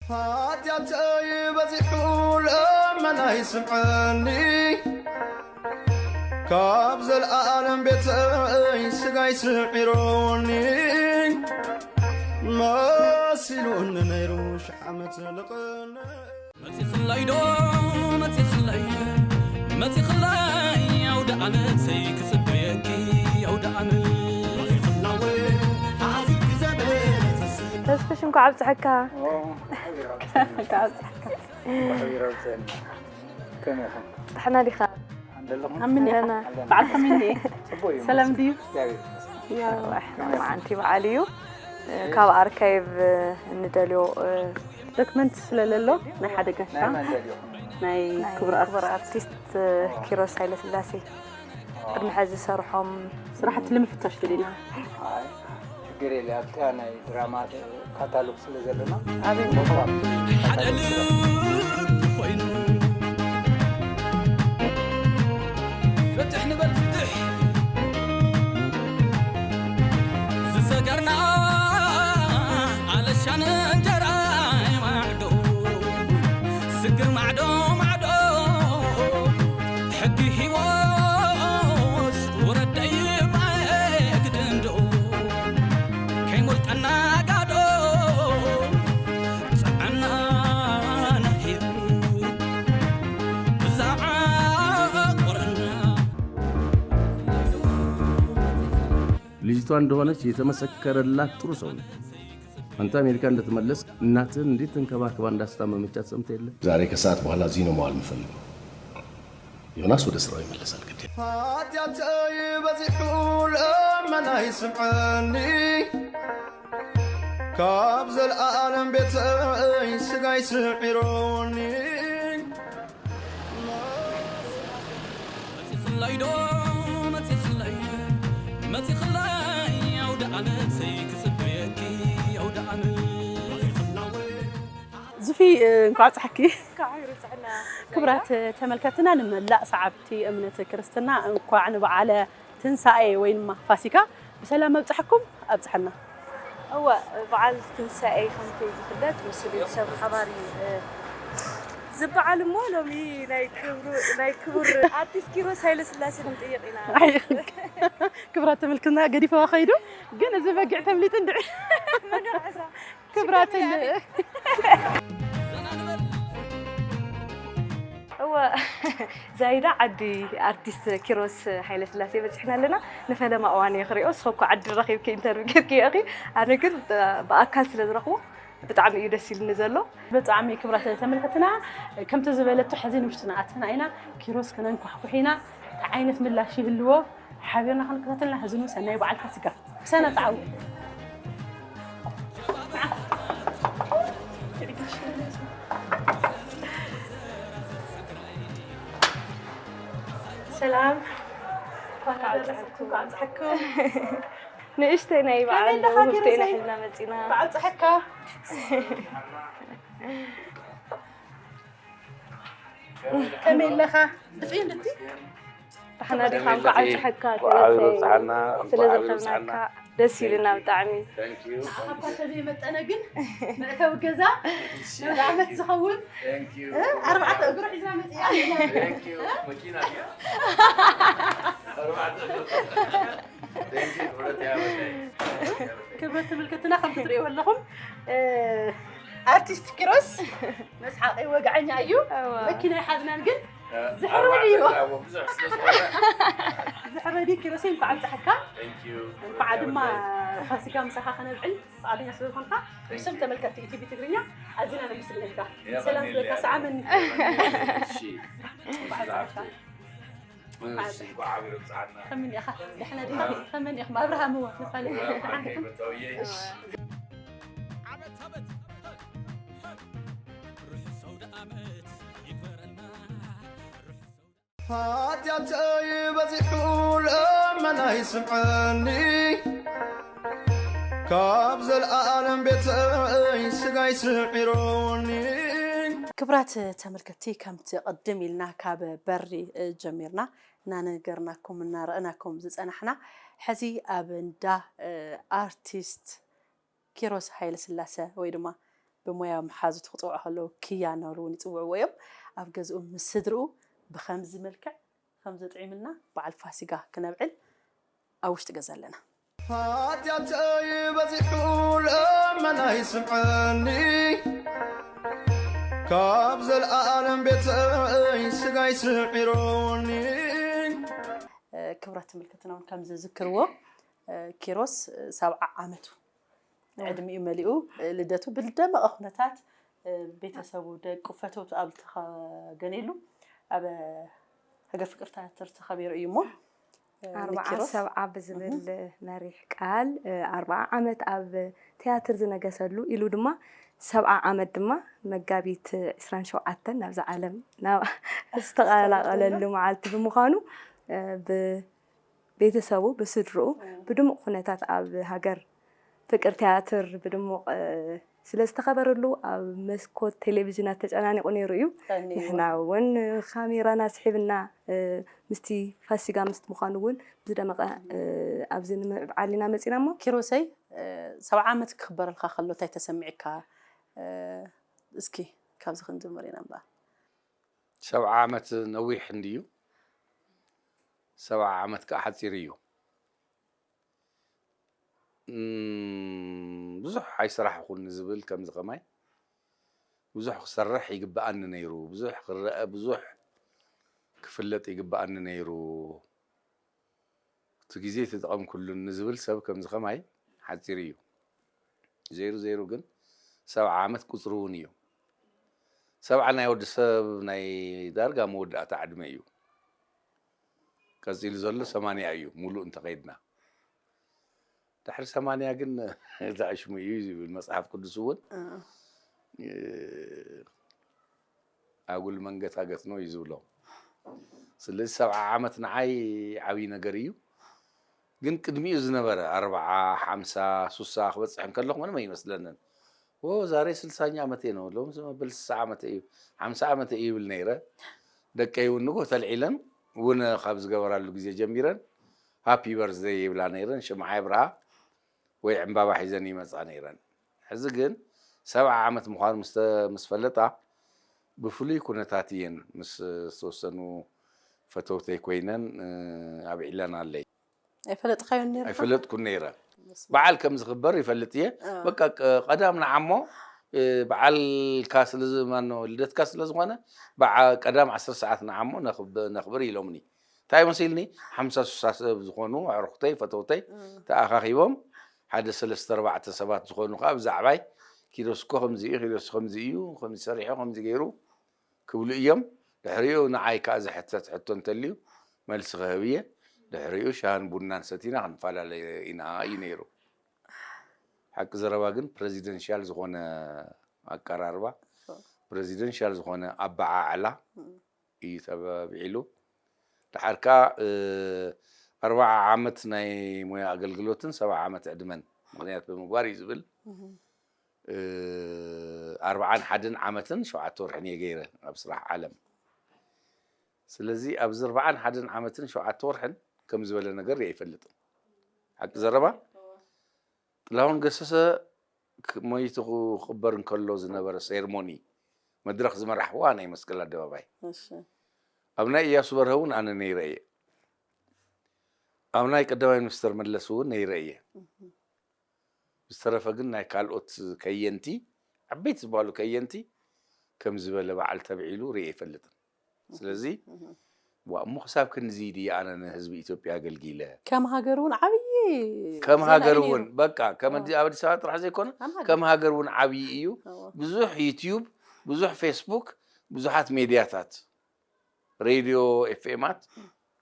ሓጢኣተይ በዚሑ ልመናይ ስምዐኒ፣ ካብ ዘለኣለም ቤተይ ስጋይ ስዒሮኒ፣ መሲሉኒ ነይሩ ሽሕ ዓመት ልቕነ። መጺኽለይ ዶ መጺኽለይ መጺኽለይ ኣውደ ዓመተይ ክጽበየኪ ኣውደ ዓመት። ተስፍሽ እንኳዕ ኣብፀሐካ። እንኳዕ ኣብፀሐካ። ደሕና ዲኻ? ኣለና። በዓል ከመይ እኒኤ? ሰላም ድዩ? ሎማዓንቲ በዓል እዩ። ካብ ኣርካይቭ እንደልዮ ዶክመንት ስለለሎ ናይ ሓደ ጋሻ ናይ ክቡር ኣርቲስት ኪሮስ ሃይለስላሴ ቅድሚ ሕዚ ዝሰርሖም ስራሕቲ ንምፍታሽ ደሊና። ሽግር የለ ኣብታ ናይ ድራማ ካታሎግ ስለ ዘለና ኣበይ ሓደ ልቢ ኮይኑ ፍትሕ ንበል ፍትሕ ዝሰገርና ኣለሻን እንጀራ ማዕዶ ስግር ማዕዶ ማዕዶ ሕጊ ሂወት ወረደይ ማየግድንዶ ከይሞልቀና ጋዶ ልጅቷ እንደሆነች የተመሰከረላት ጥሩ ሰው ነው። አንተ አሜሪካ እንደተመለስክ እናትህን እንዴት ተንከባክባ እንዳስታመመቻት ሰምተህ የለ? ዛሬ ከሰዓት በኋላ እዚህ ነው መዋል የምፈልገው። ዮናስ ወደ ስራው ይመለሳል። ግድ የለም። ኃጢአተይ በዚሑ ልመናይ ስምዐኒ፣ ካብ ዘለዓለም ቤተይ ስጋይ ስዒሮኒ። መጺኽለይ ዶ መጺኽለይ መጺኽለይ ኣውደ ዓመተይ ክጽበየኪ ኣውደ ዓመት። ዙፊ እንኳዕ ፀሓኪ። ክብራት ተመልከትና ንመላእ ሰዓብቲ እምነት ክርስትና እንኳዕ ንበዓለ ትንሳኤ ወይ ድማ ፋሲካ ብሰላም ኣብፀሐኩም ኣብፀሐና። እወ በዓል ትንሳኤ ከምቲ ዝፍለጥ ምስ ቤተሰብ ሓባር እዩ ዝበዓል እሞ ሎሚ ናይ ክቡር ኣርቲስት ኪሮስ ሃይለስላሴ ክንጥይቕ ኢና። ክብራት ተመልክትና ገዲፈዋ ከይዱ ግን እዚ በጊዕ ተምሊጡ እንድዒ ክብራትን እወ ዛይዳ ዓዲ ኣርቲስት ኪሮስ ሃይለስላሴ በፂሕና ኣለና። ንፈለማ እዋን እየ ክሪኦ፣ ንስኺ እኮ ዓዲ ረኺብኪ ኢንተርቪው ጌርክዮ ኢኺ፣ ኣነ ግን ብኣካል ስለ ዝረኽቦ ብጣዕሚ እዩ ደስ ኢሉኒ ዘሎ። ብጣዕሚ ክብራት ተመልከትና ከምቲ ዝበለቶ ሕዚ ንውሽጥና ኣትና ኢና ኪሮስ ክነንኳሕኩሕ ኢና። እንታይ ዓይነት ምላሽ ይህልዎ ሓቢርና ክንከታተልና ሕዝኑ ሰናይ በዓል ፋሲካ። ሰና ጣዓው ሰላም ንእሽተይ ናይ በዓል ውህብተይና ሒዝና መፂና። ከመይ ኣለኻ? ጥፍኢ እንድቲ ብሓና ዲኻ እንኳዕ ኣብፅሐካ ወዓል በብፅሓና ስለ ዝረኸብናካ ደስ ኢልና ብጣዕሚ። ንዓኻ እኳ ተዘይመጠነ ግን መእተዊ ገዛ ነዚ ዓመት ዝኸውን ኣርባዕተ እግሩ ሒዝና መፂና። ክብረት ተመልከትና ከምቲ ትሪእዎ ኣለኹም ኣርቲስት ኪሮስ መስሓቂ ወግዐኛ እዩ። መኪና ይሓዝናን ግን ዝሕረድ እዩ። ዝሕረድ እዩ። ኪሮሰይ እንኳዕ ኣብፀሐካ። እንኳዕ ድማ ፋሲካ ምሳኻ ከነብዕል ፍቓደኛ ስለዝኾንካ ብስም ተመልከትቲ ኢቲቪ ትግርኛ ኣዚና ነመስግነካ። ሰላም ዝበልካ ሰዓመኒ። ከመይ ኢኻ? ደሕና ዲኻ? ከመይ ኢኹም? ኣብርሃም እወ ንፋለጥ። ሓጢኣተይ በዚሑ ልመናይ ስምዐኒ፣ ካብ ዘለኣለም ቤተይ ስጋይ ስዒሮኒ። ክብራት ተመልከትቲ ከምቲ ቅድም ኢልና ካብ በሪ ጀሚርና እናነገርናኩም እናረእናኩም ዝፀናሕና ሕዚ ኣብ እንዳ ኣርቲስት ኪሮስ ሃይለስላሰ ወይ ድማ ብሞያ መሓዙቱ ክፅውዑ ከለዉ ክያ እናበሉ እውን ይፅውዕዎ እዮም። ኣብ ገዝኡ ምስ ስድርኡ ብኸምዚ መልክዕ ከም ዘጥዒምና በዓል ፋሲጋ ክነብዕል ኣብ ውሽጢ ገዛ ኣለና። ሓጢኣተይ በዚሑ ልመናይ ስምዐኒ፣ ካብ ዘለኣለም ቤተይ ስጋይ ስዒሮኒ። ክብራት ተመልከትና እውን ከም ዝዝክርዎ ኪሮስ ሰብዓ ዓመቱ ዕድሚኡ መሊኡ ልደቱ ብዝደመቐ ኩነታት ቤተሰቡ ደቁ ፈተውቱ ኣብ ዝተኸገነሉ ኣብ ሃገር ፍቅር ትያትር ተኸቢሩ እዩ እሞ ኣርባዓ ንኪሮስ ሰብዓ ብዝብል መሪሕ ቃል ኣርባዓ ዓመት ኣብ ትያትር ዝነገሰሉ ኢሉ ድማ ሰብዓ ዓመት ድማ መጋቢት ዕስራን ሸውዓተን ናብዛ ዓለም ናብ ዝተቐላቐለሉ መዓልቲ ብምዃኑ ብ ቤተሰቡ ብስድርኡ ብድሙቕ ኩነታት ኣብ ሃገር ፍቅር ትያትር ብድሙቕ ስለ ዝተኸበረሉ ኣብ መስኮት ቴሌቪዥናት ተጨናኒቑ ነይሩ እዩ። ንሕና እውን ካሜራና ስሒብና ምስቲ ፋሲጋ ምስቲ ምዃኑ እውን ብዝደመቐ ኣብዚ ንምብዓል ኢና መፂና እሞ ኪሮሰይ ሰብዓ ዓመት ክኽበረልካ ከሎ እንታይ ተሰሚዕካ? እስኪ ካብዚ ክንጅምር ኢና እምበኣር። ሰብዓ ዓመት ነዊሕ እንድዩ፣ ሰብዓ ዓመት ከዓ ሓፂር እዩ። ብዙሕ ኣይሰራሕኹን ንዝብል ከምዚ ከማይ ብዙሕ ክሰርሕ ይግብኣኒ ነይሩ፣ ብዙሕ ክረአ፣ ብዙሕ ክፍለጥ ይግብኣኒ ነይሩ። እቲ ግዜ ተጠቐምኩሉን ንዝብል ሰብ ከምዚ ከማይ ሓፂር እዩ። ዘይሩ ዘይሩ ግን ሰብዓ ዓመት ቁፅሪ እውን እዩ። ሰብዓ ናይ ወዲ ሰብ ናይ ዳርጋ መወዳእታ ዕድመ እዩ። ቀፂሉ ዘሎ ሰማንያ እዩ ሙሉእ እንተኸይድና። ድሕሪ ሰማንያ ግን እቲ ዕሽሙ እዩ ዝብል መፅሓፍ ቅዱስ እውን ኣጉል መንገታገት ነው እዩ ዝብሎ። ስለዚ ሰብዓ ዓመት ንዓይ ዓብዪ ነገር እዩ። ግን ቅድሚኡ ዝነበረ ኣርብዓ፣ ሓምሳ፣ ሱሳ ክበፅሕ እንከለኹ ምንም ኣይመስለንን። ኦ ዛሬ ስልሳኛ ዓመቴ ነው፣ ሎምስ መበል ስሳ ዓመተ እዩ፣ ሓምሳ ዓመተ እዩ ይብል ነይረ። ደቀይ እውን ንጎ ተልዒለን እውን ካብ ዝገበራሉ ግዜ ጀሚረን ሃፒ በርዝደይ ይብላ ነይረን፣ ሽምዓ የብርሃ ወይ ዕምባባ ሒዘን ይመፃ ነይረን። ሕዚ ግን ሰብዓ ዓመት ምዃኑ ምስ ፈለጣ ብፍሉይ ኩነታት እየን ምስ ዝተወሰኑ ፈተውተይ ኮይነን ኣብዒለናለይ። ኣይፈለጥካዮን ነርካ? ኣይፈለጥኩን ነይረ። በዓል ከም ዝኽበር ይፈልጥ እየ። በቃ ቀዳም ንዓሞ በዓልካ ስለ ማኖ ልደትካ ስለ ዝኾነ ቀዳም ዓስር ሰዓት ንዓሞ ነኽብር ኢሎምኒ። እንታይ መሲልኒ ሓምሳ ሱሳ ሰብ ዝኾኑ ኣዕሩኽተይ ፈተውተይ ተኣኻኺቦም ሓደ ሰለስተ ኣርባዕተ ሰባት ዝኾኑ ከዓ ብዛዕባይ ኪሮስ እኮ ከምዚ እዩ፣ ኪሮስ ከምዚ እዩ፣ ከምዚ ሰሪሑ፣ ከምዚ ገይሩ ክብሉ እዮም። ድሕሪኡ ንዓይ ከዓ ዝሕተት ሕቶ እንተልዩ መልሲ ክህብ እየ። ድሕሪኡ ሻህን ቡናን ሰቲና ክንፈላለ ኢና እዩ ነይሩ። ሓቂ ዘረባ ግን ፕረዚደንሻል ዝኾነ ኣቀራርባ፣ ፕረዚደንሻል ዝኾነ ኣበዓዕላ እዩ ተባብዒሉ። ድሓር ከዓ ኣርባዓ ዓመት ናይ ሞያ ኣገልግሎትን ሰብዓ ዓመት ዕድመን ምኽንያት ብምግባር እዩ ዝብል ኣርብዓን ሓደን ዓመትን ሸውዓተ ወርሕን እየ ገይረ ኣብ ስራሕ ዓለም። ስለዚ ኣብዚ ኣርብዓን ሓደን ዓመትን ሸውዓተ ወርሕን ከም ዝበለ ነገር ሪአ ኣይፈልጥን። ሓቂ ዘረባ ጥላሁን ገሰሰ ሞይቱ ክቕበር እንከሎ ዝነበረ ሴርሞኒ መድረኽ ዝመራሕዋ ናይ መስቀል ኣደባባይ ኣብ ናይ እያሱ በርሀ እውን ኣነ ነይረ እየ። ኣብ ናይ ቀዳማይ ሚኒስተር መለስ እውን ነይረ እየ። ብዝተረፈ ግን ናይ ካልኦት ከየንቲ ዓበይቲ ዝበሃሉ ከየንቲ ከም ዝበለ በዓል ተብዒሉ ርኢ ኣይፈልጥን። ስለዚ ዋ እሞ ክሳብ ክንዚ ድየ ኣነ ንህዝቢ ኢትዮጵያ ኣገልጊለ ከም ሃገር እውን ዓብዪ ከም ሃገር እውን በቃ ከም ኣብ ኣዲስ ኣበባ ጥራሕ ዘይኮነ ከም ሃገር እውን ዓብዪ እዩ። ብዙሕ ዩትዩብ፣ ብዙሕ ፌስቡክ፣ ብዙሓት ሜድያታት ሬድዮ ኤፍኤማት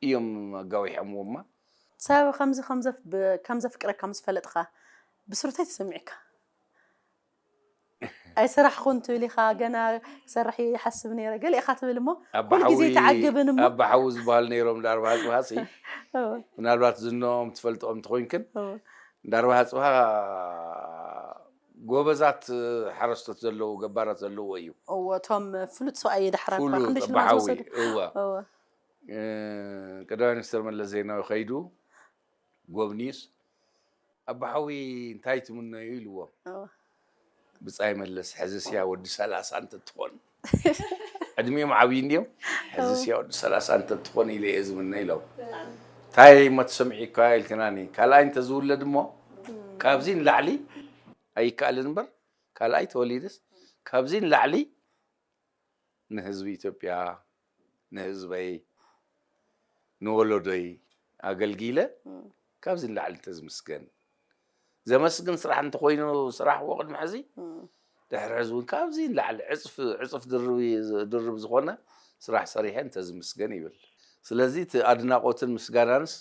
እዮም ኣጋዊሖምዎማ። ሰብ ከምዚ ከም ዘፍቅረካ ምስ ፈለጥኻ ብስሩ እንታይ ተሰሚዕካ? ኣይሰራሕኹን ትብል ኢኻ፣ ገና ክሰርሕ እየ ይሓስብ ነይረ ገለ ኢኻ ትብል እሞ ኩሉ ግዜ ኣይትዓግብን እሞ። ኣባ ሓዊ ዝበሃሉ ነይሮም እንዳ ኣርባሃ ፅባሃ ሲ ምናልባት ዝንኦም ትፈልጥኦም እንተኾይንክን እንዳ ኣርባሃ ፅባሃ ጎበዛት ሓረስቶት ዘለዉ ገባራት ዘለዉዎ እዩ። እዎ እቶም ፍሉጥ ሰብኣይ እየ ዳሕራ እኳ ፍሉጥ ክንዲ ሽልማት ኣባሓዊ ዝወሰዱ። እወ እወ። ቀዳማይ ሚኒስትር መለስ ዜናዊ ከይዱ ጎብንዩስ ኣባሓዊ እንታይ ትምነዩ ኢልዎም። እወ። ብጻይ መለስ ሕዚ ስያ ወዲ ሰላሳ እንተትኾን ዕድሜኦም ዓብዪ እንዲዮም። ሕዚ ስያ ወዲ ሰላሳ እንተትኾን ኢለ እየ ዝምነ ኢሎም። እንታይ እሞ ትሰምዒ እኳ ኢልክናኒ። ካልኣይ እንተዝውለድ እሞ ካብዚ ንላዕሊ ኣይከኣልን እምበር ካልኣይ ተወሊደስ ካብዚ ንላዕሊ ንህዝቢ ኢትዮጵያ፣ ንህዝበይ፣ ንወለዶይ ኣገልጊለ ካብዚ ንላዕሊ ተዝምስገን። ዘመስግን ስራሕ እንተኾይኑ ስራሕ እዎ ቅድሚ ሕዚ፣ ድሕሪ ሕዚ እውን ካብዚ ንላዕሊ ዕፅፍ ዕፅፍ ድርብ ድርብ ዝኾነ ስራሕ ሰሪሐ እንተዝምስገን ይብል። ስለዚ እቲ ኣድናቖትን ምስጋናንስ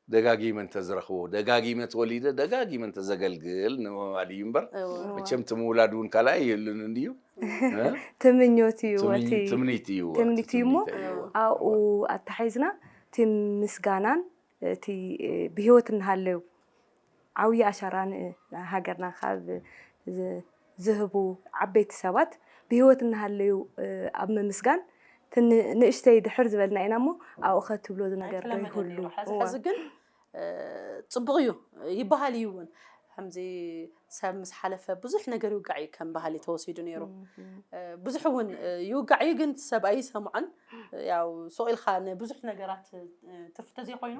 ደጋጊመ እንተዝረኽቦ፣ ደጋጊመ ተወሊደ ደጋጊመ እንተዘገልግል ንምባል እዩ እምበር፣ መቸም እቲ ምውላድ እውን ካልኣይ የህሉን እንድዩ። ትምኞት እዩ። ትምኒት እዩ። ትምኒት እዩ እሞ ኣብኡ ኣተሓይዝና እቲ ምስጋናን እቲ ብህይወት እናሃለዩ ዓብዪ ኣሻራ ንሃገርና ካብ ዝህቡ ዓበይቲ ሰባት ብህይወት እናሃለዩ ኣብ ምምስጋን ንእሽተይ ድሕር ዝበልና ኢና እሞ ኣብኡ ከትብሎ ነገር ዶ ይህሉ? ሕዚ ግን ፅቡቕ እዩ ይበሃል እዩ እውን ከምዚ ሰብ ምስ ሓለፈ ብዙሕ ነገር ይውጋዕ እዩ ከም ባህሊ ተወሲዱ ነይሩ። ብዙሕ እውን ይውጋዕ እዩ ግን ሰብ ኣይሰምዖን። ያው ሱቕ ኢልካ ንብዙሕ ነገራት ትርፊ ተዘይኮይኑ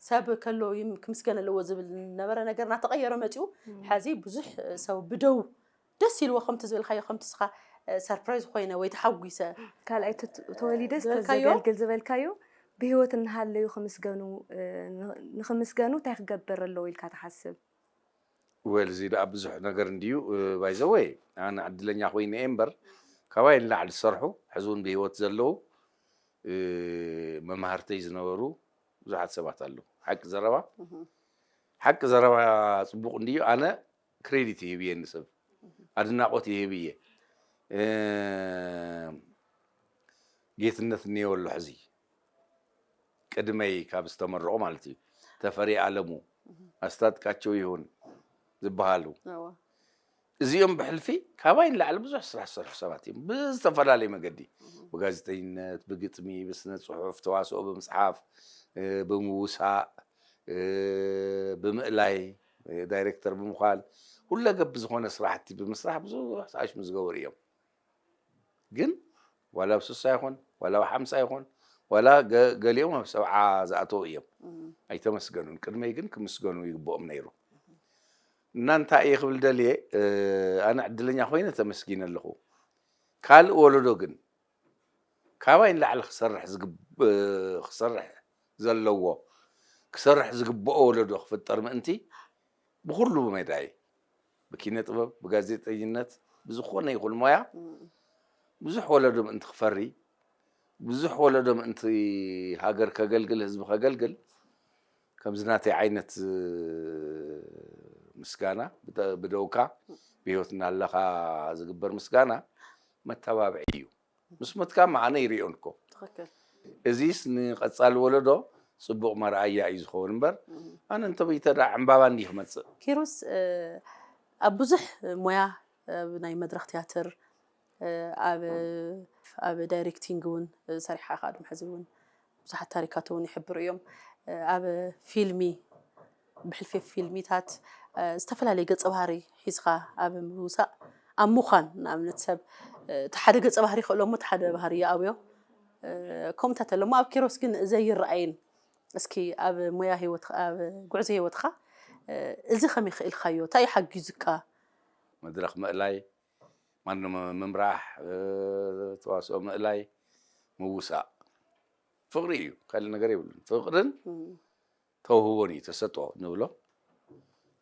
ሰብ ከሎ ክምስገን ኣለዎ ዝብል ነበረ ነገር እናተቐየረ መፂኡ። ሕዚ ብዙሕ ሰብ ብደው ደስ ኢልዎ ከምቲ ዝበልካዮ ከምቲ ስኻ ሰርፕራይዝ ኮይነ ወይ ተሓጒሰ ካልኣይ ተወሊደስ ተዘገልግል ዝበልካዮ ብህይወት እናሃለዩ ክምስገኑ ንክምስገኑ እንታይ ክገብር ኣለዎ ኢልካ ትሓስብ? ወል እዚ ደኣ ብዙሕ ነገር እንድዩ። ባይዘወይ ኣነ ዕድለኛ ኮይነ እየ እምበር ካባይ ንላዕሊ ዝሰርሑ ሕዚ እውን ብህይወት ዘለዉ መማህርተይ ዝነበሩ ብዙሓት ሰባት ኣለዉ። ሓቂ ዘረባ ሓቂ ዘረባ ፅቡቕ እንድዩ። ኣነ ክሬዲት ይህብ እየ ንሰብ ኣድናቖት ይህብ እየ። ጌትነት እኒኦ ኣሎ ሕዚ ቅድመይ ካብ ዝተመረቑ ማለት እዩ። ተፈሪ ኣለሙ፣ ኣስታጥቃቸው ይሁን ዝበሃሉ እዚኦም ብሕልፊ ካባይ ንላዕሊ ብዙሕ ስራሕ ዝሰርሑ ሰባት እዮም። ብዝተፈላለየ መገዲ ብጋዜጠኝነት፣ ብግጥሚ፣ ብስነ ፅሑፍ፣ ተዋስኦ ብምፅሓፍ፣ ብምውሳእ፣ ብምእላይ፣ ዳይሬክተር ብምዃን ሁለገብ ዝኾነ ስራሕቲ ብምስራሕ ብዙሕ ኣሽሙ ዝገበሩ እዮም። ግን ዋላ ኣብ ስሳ ይኹን ዋላ ኣብ ሓምሳ ይኹን ዋላ ገሊኦም ኣብ ሰብዓ ዝኣተዉ እዮም። ኣይተመስገኑን። ቅድመይ ግን ክምስገኑ ይግብኦም ነይሩ። እና እንታይ እየ ክብል ደልየ ኣነ ዕድለኛ ኮይነ ተመስጊነ ኣለኹ። ካልእ ወለዶ ግን ካባይ ንላዕሊ ክሰርሕ ዝግብ ክሰርሕ ዘለዎ ክሰርሕ ዝግብኦ ወለዶ ክፍጠር ምእንቲ ብኩሉ ሜዳ እዩ ብኪነ ጥበብ ብጋዜጠኝነት ብዝኾነ ይኹን ሞያ ብዙሕ ወለዶ ምእንቲ ክፈሪ ብዙሕ ወለዶ ምእንቲ ሃገር ከገልግል ህዝቢ ከገልግል ከምዚ ናተይ ዓይነት ምስጋና ብደውካ ብህይወት እናለኻ ዝግበር ምስጋና መተባብዒ እዩ። ምስ ሞትካ እማ ኣነ ይርእዮን እኮ። ትኽክል። እዚስ ንቐፃሊ ወለዶ ፅቡቕ መርኣያ እዩ ዝኸውን እምበር ኣነ እንተበይተ ደኣ ዕምባባ እንዲ ክመፅእ። ኪሩስ ኣብ ብዙሕ ሞያ ኣብ ናይ መድረኽ ትያትር ኣብ ኣብ ዳይሬክቲንግ እውን ሰሪሓ ኢኻ ቅድሚ ሕዚ እውን ብዙሓት ታሪካት እውን ይሕብሩ እዮም። ኣብ ፊልሚ ብሕልፊ ፊልሚታት ዝተፈላለየ ገፀ ባህሪ ሒዝካ ኣብ ምውሳእ ኣብ ምዃን ንኣብነት ሰብ እቲ ሓደ ገፀ ባህሪ ይኽእሎ እሞ እቲ ሓደ ባህሪ ይኣብዮ ከምኡታት ኣሎ እሞ ኣብ ኪሮስ ግን እዚ ኣይረኣይን። እስኪ ኣብ ሞያ ህይወትካ ኣብ ጉዕዞ ህይወትካ እዚ ከመይ ክኢልካዮ እንታይ እዩ ሓጊዙካ? መድረኽ ምእላይ ማኖ ምምራሕ ተዋስኦ ምእላይ ምውሳእ ፍቕሪ እዩ ካልእ ነገር የብሉን። ፍቕርን ተውህቦን እዩ ተሰጥኦ ንብሎ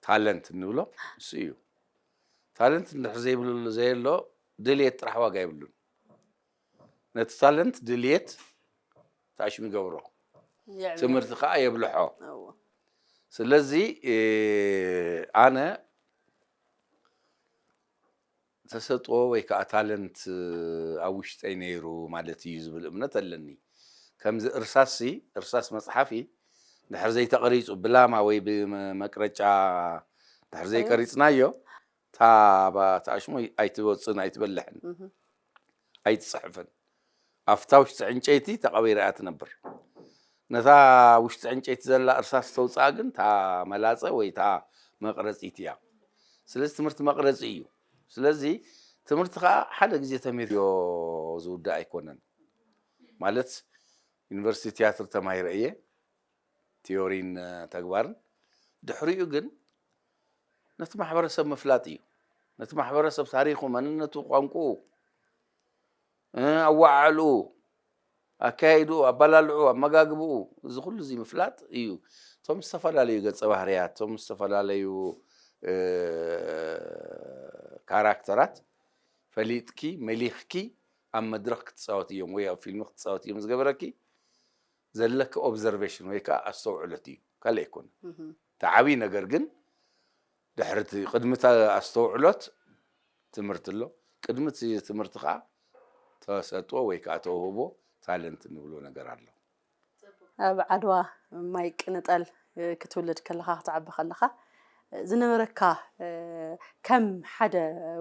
ታለንት ንብሎ እሱ እዩ። ታለንት እንድሕር ዘይብሉ ዘየሎ ድልየት ጥራሕ ዋጋ የብሉን። ነቲ ታለንት ድልየት ታሽሙ ይገብሮ ትምህርቲ ከዓ የብልሖ። ስለዚ ኣነ ተሰጥኦ ወይ ከዓ ታለንት ኣብ ውሽጠይ ነይሩ ማለት እዩ ዝብል እምነት ኣለኒ። ከምዚ እርሳስሲ እርሳስ መፅሓፊ ድሕር ዘይተቐሪፁ ብላማ ወይ ብመቅረጫ ድሕር ዘይቀሪፅናዮ እታ ተኣሽሙ ኣይትወፅን ኣይትበልሕን ኣይትፅሕፍን። ኣብታ ውሽጢ ዕንጨይቲ ተቐቢራ እያ ትነብር። ነታ ውሽጢ ዕንጨይቲ ዘላ እርሳስ ተውፅኣ ግን እታ መላፀ ወይ እታ መቕረፂት እያ። ስለዚ ትምህርቲ መቕረፂ እዩ። ስለዚ ትምህርቲ ከዓ ሓደ ግዜ ተሚርዮ ዝውዳእ ኣይኮነን። ማለት ዩኒቨርሲቲ ቲያትር ተማሂረ እየ፣ ቲዮሪን ተግባርን። ድሕሪኡ ግን ነቲ ማሕበረሰብ ምፍላጥ እዩ። ነቲ ማሕበረሰብ ታሪኹ፣ መንነቱ፣ ቋንቋኡ፣ ኣወዓዕልኡ፣ ኣካያይድኡ፣ ኣባላልዑ፣ ኣመጋግብኡ፣ እዚ ኩሉ እዚ ምፍላጥ እዩ። እቶም ዝተፈላለዩ ገጸ ባህርያት፣ እቶም ዝተፈላለዩ ካራክተራት ፈሊጥኪ መሊኽኪ ኣብ መድረኽ ክትፃወት እዮም ወይ ኣብ ፊልሚ ክትፃወት እዮም ዝገበረኪ። ዘለኪ ኦብዘርቬሽን ወይ ከዓ ኣስተውዕሎት እዩ፣ ካልእ ኣይኮነ። እቲ ዓብዪ ነገር ግን ድሕሪ እቲ ቅድሚ እቲ ኣስተውዕሎት ትምህርቲ ኣሎ። ቅድሚ እቲ ትምህርቲ ከዓ ተሰጥኦ ወይ ከዓ ተውህቦ፣ ታለንት እንብሎ ነገር ኣሎ። ኣብ ዓድዋ ማይ ቅንጠል ክትውለድ ከለኻ ክትዓቢ ከለኻ ዝነበረካ ከም ሓደ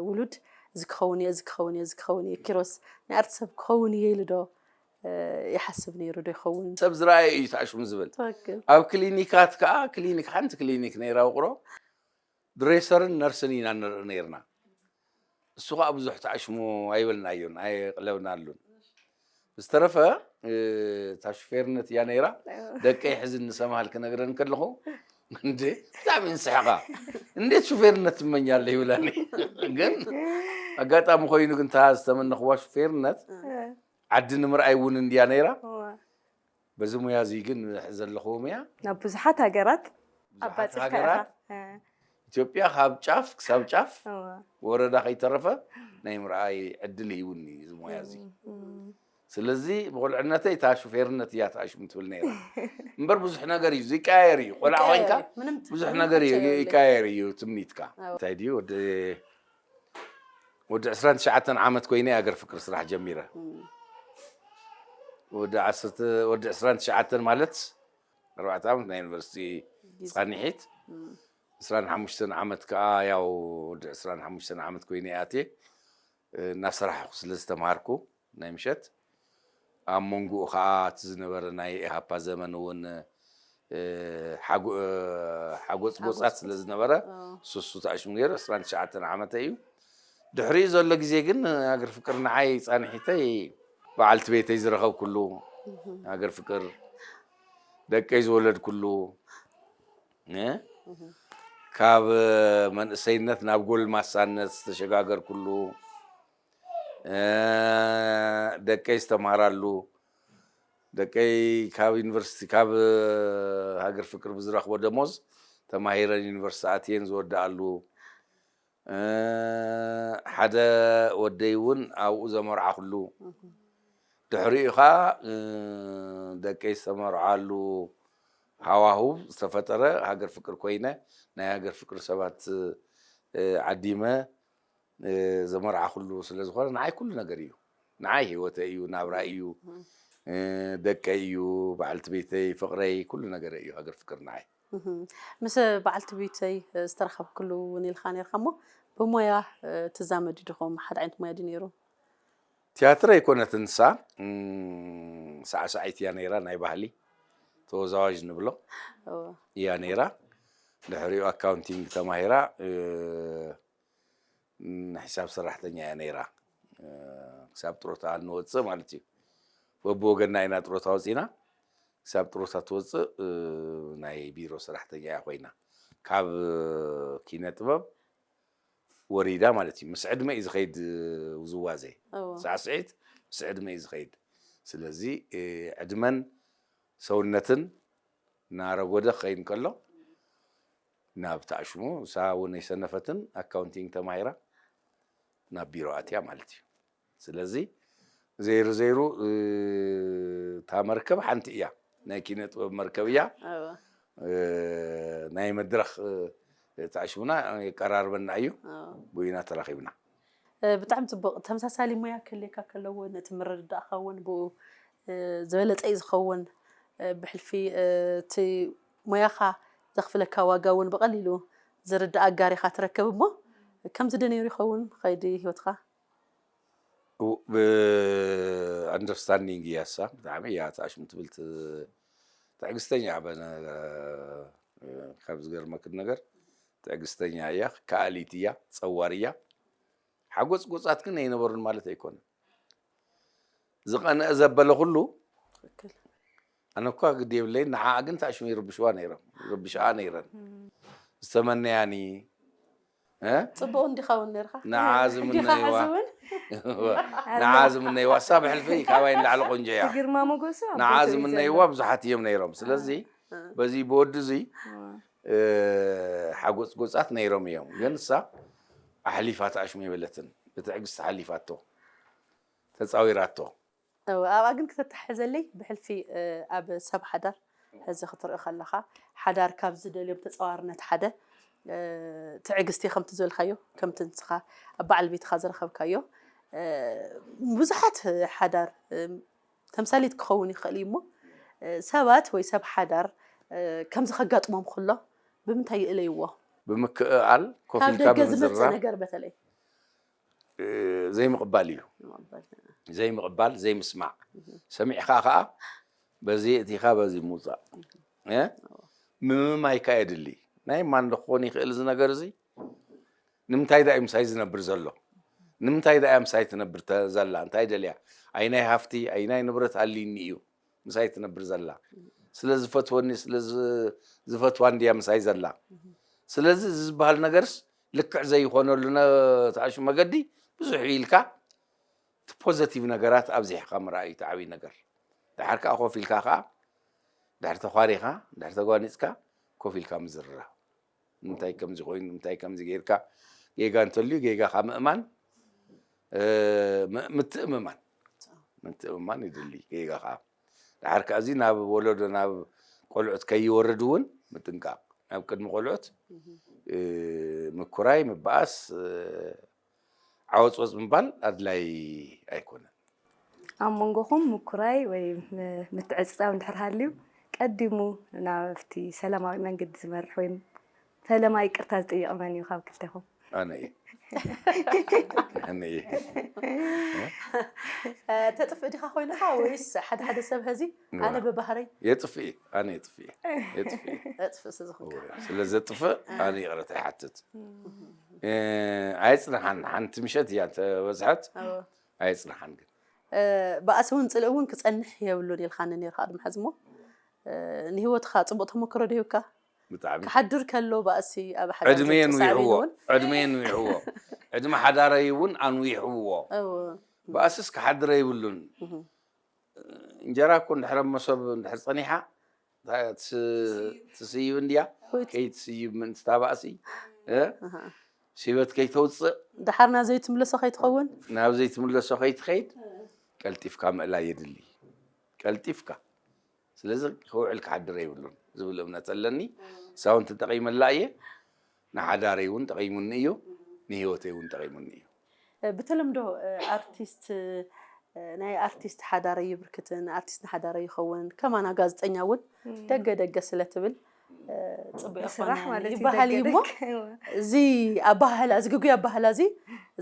ውሉድ እዚ ክኸውን እየ እዚ ክኸውን እየ እዚ ክኸውን እየ ኪሮስ ናይ ኣርቲ ሰብ ክኸውን እየ ኢሉ ዶ ይሓስብ ነይሩ ዶ ይኸውን? ሰብ ዝረኣየ እዩ ተኣሽሙ ዝብል። ትኽክል። ኣብ ክሊኒካት ከዓ ክሊኒክ ሓንቲ ክሊኒክ ነይራ ውቕሮ ድሬሰርን ነርስን ኢና ንርኢ ነይርና። እሱ ከዓ ብዙሕ ተኣሽሙ ኣይበልናዮን ኣይቕለብናሉን። ዝተረፈ እታ ሹፌርነት እያ ነይራ። ደቀይ ሕዚ ንሰምሃል ክነግረን ከለኹ እንዴ ብጣዕሚ እንስሕቓ እንዴት ሹፌርነት ትመኛለህ ይብላኒ። ግን ኣጋጣሚ ኮይኑ ግን እታ ዝተመነኽዋ ሹፌርነት ዓዲ ንምርኣይ እውን እንድያ ነይራ። በዚ ሙያ እዚ ግን ዘለኹዎ ሙያ ናብ ብዙሓት ሃገራት ብዙሓት ኣባፂሕካ ሃገራት ኢኻ። ኢትዮጵያ ካብ ጫፍ ክሳብ ጫፍ እወ። ወረዳ ከይተረፈ ናይ ምርኣይ ዕድል ሂቡኒ እዚ ሙያ እዚ። ስለዚ ብቁልዕነተይ እታ ሹፌርነት እያ ተኣሽሙ ትብል ነይራ። እምበር ብዙሕ ነገር እዩ ዝቀያየር እዩ። ቆልዓ ኮይንካ ምንም ብዙሕ ምንም ነገር እዩ ተጨበለ። ይቀያየር እዩ ትምኒትካ። ኣዎ። እንታይ ድዩ ወዲ ወዲ ዕስራን ትሽዓተን ዓመት ኮይነ ሃገር ፍቅሪ ስራሕ ጀሚረ። ወዲ ዓሰርተ ወዲ ዕስራን ትሽዓተን ማለት ኣርባዕተ ዓመት ናይ ዩኒቨርሲቲ ፃንሒት፣ ዕስራን ሓሙሽተን ዓመት ከዓ ያው ወዲ ዕስራን ሓሙሽተን ዓመት ኮይነ ኣትየ እናሰራሕኩ ስለ ዝተምሃርኩ ናይ ምሸት ኣብ መንጎኡ ከዓ እቲ ዝነበረ ናይ ኢሃፓ ዘመን እውን ሓጎ- ሓጎፅጎፃት ስለ ዝነበረ ሱሱ ተኣሽሙ ገይሩ ዕስራን ትሽዓተን ዓመተ እዩ። ድሕሪኡ ዘሎ ግዜ ግን ሃገር ፍቅር ንዓይ ፃንሒተይ በዓልቲ ቤተይ ዝረኸብኩሉ ሃገር ፍቅር ደቀይ ዝወለድኩሉ እ? ካብ መንእሰይነት ናብ ጎልማሳነት ዝተሸጋገርኩሉ እ፣ ደቀይ ዝተምሃራሉ ደቀይ ካብ ዩኒቨርሲቲ ካብ ሃገር ፍቅር ብዝረኽቦ ደሞዝ ተማሂረን ዩኒቨርሲቲ ኣትየን ዝወድኣሉ እ፣ ሓደ ወደይ እውን ኣብኡ ዘመርዓኹሉ ድሕሪኡ ከዓ እ፣ ደቀይ ዝተመርዓሉ ሃዋህው ዝተፈጠረ ሃገር ፍቅር ኮይነ ናይ ሃገር ፍቅር ሰባት እ፣ ዓዲመ እ፣ ዘመርዓኹሉ ስለ ዝኾነ ንዓይ ኩሉ ነገር እዩ። ንዓይ ህይወተይ እዩ፣ ናብራይ እዩ፣ እ፣ ደቀይ እዩ፣ በዓልቲ ቤተይ፣ ፍቕረይ፣ ኩሉ ነገረይ እዩ ሃገር ፍቅር ንዓይ። ምስ በዓልቲ ቤተይ ዝተረኸብክሉ እውን ኢልካ ነርካ እሞ ብሞያ ትዛመዱ ዲኹም? ሓደ ዓይነት ሞያ ድዩ ነይሩ? ቲያትር ኣይኮነትን ንሳ እም፣ ሳዕሳዒት እያ ነይራ፣ ናይ ባህሊ ተወዛዋዥ ንብሎ እወ። እያ ነይራ። ድሕሪኡ ኣካውንቲንግ ተማሂራ እ፣ ንሒሳብ ሰራሕተኛ እያ ነይራ። እ፣ ክሳብ ጥሮታ ንወፅእ ማለት እዩ። በብወገንና ኢና ጥሮታ ወፂና። ክሳብ ጥሮታ ትወፅእ እ፣ ናይ ቢሮ ሰራሕተኛ እያ ኮይና። ካብ ኪነ ጥበብ ወሪዳ ማለት እዩ። ምስ ዕድመ እዩ ዝኸይድ ውዝዋዜ። እወ። ሳዕስዒት ምስ ዕድመ እዩ ዝኸይድ። ስለዚ እ፣ ዕድመን ሰውነትን እናረጎደ ክኸይድ ከሎ ናብ ተኣሽሙ እሳ እውን ኣይሰነፈትን ኣካውንቲንግ ተማሂራ ናብ ቢሮ ኣትያ ማለት እዩ። ስለዚ ዘይሩ ዘይሩ እ፣ እታ መርከብ ሓንቲ እያ፣ ናይ ኪነ ጥበብ መርከብ እያ። እወ። እ፣ ናይ መድረኽ እ፣ ተኣሽሙና የቀራርበና እዩ። እወ። ብኢና ተራኺብና። እ፣ ብጣዕሚ ፅቡቕ። ተመሳሳሊ ሞያ ክህልየካ ከለዎ ነቲ ምርድዳእካ እውን ብኡ እ፣ ዝበለፀ እዩ ዝኸውን። እ፣ ብሕልፊ እ፣ እቲ ሞያኻ ዘኽፍለካ ዋጋ እውን ብቐሊሉ ዝርዳእ ኣጋር ኢኻ ትረክብ እሞ ከምዚ ዶ ነይሩ ይኸውን ኸይዲ ህይወትካ? ብኣንደርስታንዲንግ እያ እሳ ብጣዕሚ እያ ተኣሽሙ ትብል ት- ትዕግስተኛ በነ ካብ ዝገርመክን ነገር ትዕግስተኛ እያ፣ ከኣሊት እያ፣ ፀዋር እያ። ሓጎጽጎጻት ግን ኣይነበሩን ማለት ኣይኮነን። ዝቐንአ ዘበለ ኩሉ ኣነ እኳ ግዲ የብለይ፣ ንዓኣ ግን ታሽሙ ይርብሽዋ ነይሮም፣ ይርብሽኣ ነይረን። ዝተመነያኒ ፅቡቅ እንዲኸውን ነርካ ንዓ ዝምነይዋ ንዓ ዝምነይዋ እሳ ብሕልፊ ካባይ ንላዕሊ ቆንጆ እያ። ግርማ ሞገሱ ንዓ ዝምነይዋ ብዙሓት እዮም ነይሮም። ስለዚ በዚ ብወዲ እዙይ ሓጎፅጎፃት ነይሮም እዮም። ግን እሳ ኣሕሊፋ ታሽሙ የበለትን። ብትዕግስቲ ሓሊፋቶ ተፃዊራቶ። ኣብኣ ግን ክተተሓሕዘለይ ብሕልፊ ኣብ ሰብ ሓዳር ሕዚ ክትርኢ ከለኻ ሓዳር ካብ ዝደልዮም ተፃዋርነት ሓደ ትዕግስቲ ከምቲ ዝበልካዮ ከምቲ ንስኻ ኣብ በዓል ቤትኻ ዝረኸብካዮ ብዙሓት ሓዳር ተምሳሌት ክኸውን ይኽእል እዩ እሞ ሰባት ወይ ሰብ ሓዳር ከምዚ ከጋጥሞም ከሎ ብምንታይ ይእለይዎ? ብምክእኣል ኮፍ ካብ ኢልካ ደገ ዝመፅእ ብምዝራብ ነገር በተለይ ዘይምቕባል እዩ። ዘይምቕባል ዘይምስማዕ ሰሚዕካ ከዓ በዚ እቲኻ በዚ ምውፃእ እ? ምምማይካ የድሊ ናይ ማን ክኾን ይኽእል እዚ ነገር እዚ ንምንታይ ዳ እዩ ምሳይ ዝነብር ዘሎ ንምንታይ ዳ እያ ምሳይ ትነብር ተ- ዘላ እንታይ ደልያ ኣይናይ ሃፍቲ ኣይናይ ንብረት ሃልይኒ እዩ ምሳይ ትነብር ዘላ ስለ ዝፈትወኒ ስለ ዝ- ዝፈትዋ እንድያ ምሳይ ዘላ ስለዚ እዚ ዝበሃል ነገርስ ልክዕ ዘይኾነሉ ነ- ተኣሹ መገዲ ብዙሕ ኢልካ እቲ ፖዘቲቭ ነገራት ኣብዚሕካ ምርኣይ እዩ እቲ ዓብይ ነገር። ድሓር ከዓ ኮፍ ኢልካ ከዓ ድሕሪ ተኳሪኻ ድሕሪ ተጓኒፅካ ኮፍ ኢልካ ምዝርራብ ንምንታይ ከምዚ ኮይኑ ንምንታይ ከምዚ ገይርካ ጌጋ እንተልዩ ጌጋኻ ምእማን እ፣ ም- ምትእምማን ምትእምማን ይድሊ ጌጋኻ ድሓር ከዓ እዚ ናብ ወለዶ ናብ ቆልዑት ከይወርድ እውን ምጥንቃቕ ናብ ቅድሚ ቆልዑት እ፣ ምኩራይ ምበኣስ እ፣ ዓወፅወፅ ምባል ኣድላይ ኣይኮነን። ኣብ መንጎኹም ምኩራይ ወይ ም- ምትዕፅፃው እንድሕር ሃልዩ ቀዲሙ ናብቲ ሰላማዊ መንገዲ ዝመርሕ ወይ ፈለማ ይቅርታ ዝጥይቕ መን እዩ ካብ ክልተኹም? ኣነ እየ ኣነ እየ ተጥፍእ ዲኻ ኮይንኻ ወይስ ሓደ ሓደ ሰብ ሀዚ ኣነ ብባህረይ የጥፍእ ኣነ የጥፍእ የጥፍእ እጥፍእ ስዝኹንካ ስለ ዘጥፍእ ኣነ ይቕረታ ይሓትት እ፣ ኣይፅንሓን ሓንቲ ምሸት እያ እንተበዝሐት ኣይፅንሓን ግን ባእሲ እውን ፅልኢ እውን ክፀንሕ የብሉን ኢልካኒ ነርካ ቅድሚ ሕዚ እሞ ንሂወትካ ፅቡቅ ተመክሮ ዶ ሂብካ ብጣዕሚ ክሓድር ከሎ ባእሲ ኣብ ሓደ ዕድመ የንዊሕዎ ዕድመ የንዊሕዎ ዕድመ ሓዳረይ እውን ኣንዊሕዎ ባእስስ ክሓድር የብሉን እንጀራ እኮ እንድሕረ መሶብ እንድሕር ፀኒሓ ትስይብ እንድያ ከይትስይብ ምእንቲ ታባእሲ ሽበት ከይተውፅእ ድሓር ናብ ዘይትምለሶ ከይትኸውን ናብ ዘይትምለሶ ከይትኸይድ ቀልጢፍካ ምእላይ የድሊ ቀልጢፍካ ስለዚ ክውዕል ክሓድር የብሉን ዝብል እምነት ኣለኒ ሳውን ተጠቂመላ እየ ንሓዳረይ እውን ጠቂሙኒ እዩ ንሂወተይ እውን ጠቂሙኒ እዩ ብተለምዶ ኣርቲስት ናይ ኣርቲስት ሓዳረይ ይብርክትን ኣርቲስት ንሓዳረይ ይኸውን ከማና ጋዜጠኛ እውን ደገ ደገ ስለ ትብል ፅቡቅ ስራሕ ይኾነ ማለት እዩ ይበሃል እዩ እሞ ደገ እዚ ኣባህላ እዚ ግጉይ ኣባህላ እዚ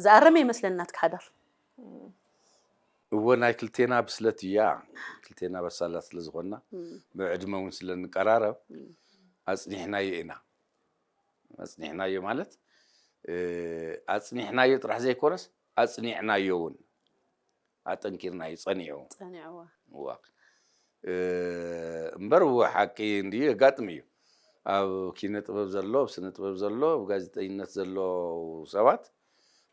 ዝኣረመ ይመስለኒ ናትካ ሓዳር እወ ናይ ክልቴና ብስለት እያ ክልቴና በሳላት ስለ ዝኾንና ብዕድመ እውን ስለ ንቀራረብ ኣፅኒሕናዮ ኢና ኣፅኒሕናዮ ማለት ኣፅኒሕናዮ ጥራሕ ዘይኮነስ ኣፅኒዕናዮ እውን ኣጠንኪርናዮ ፀኒዑ ፀኒዕዋ እዋ እምበር እወ ሓቂ እንድዩ የጋጥም እዩ ኣብ ኪነ ጥበብ ዘሎ ኣብ ስነ ጥበብ ዘሎ ኣብ ጋዜጠኝነት ዘለዉ ሰባት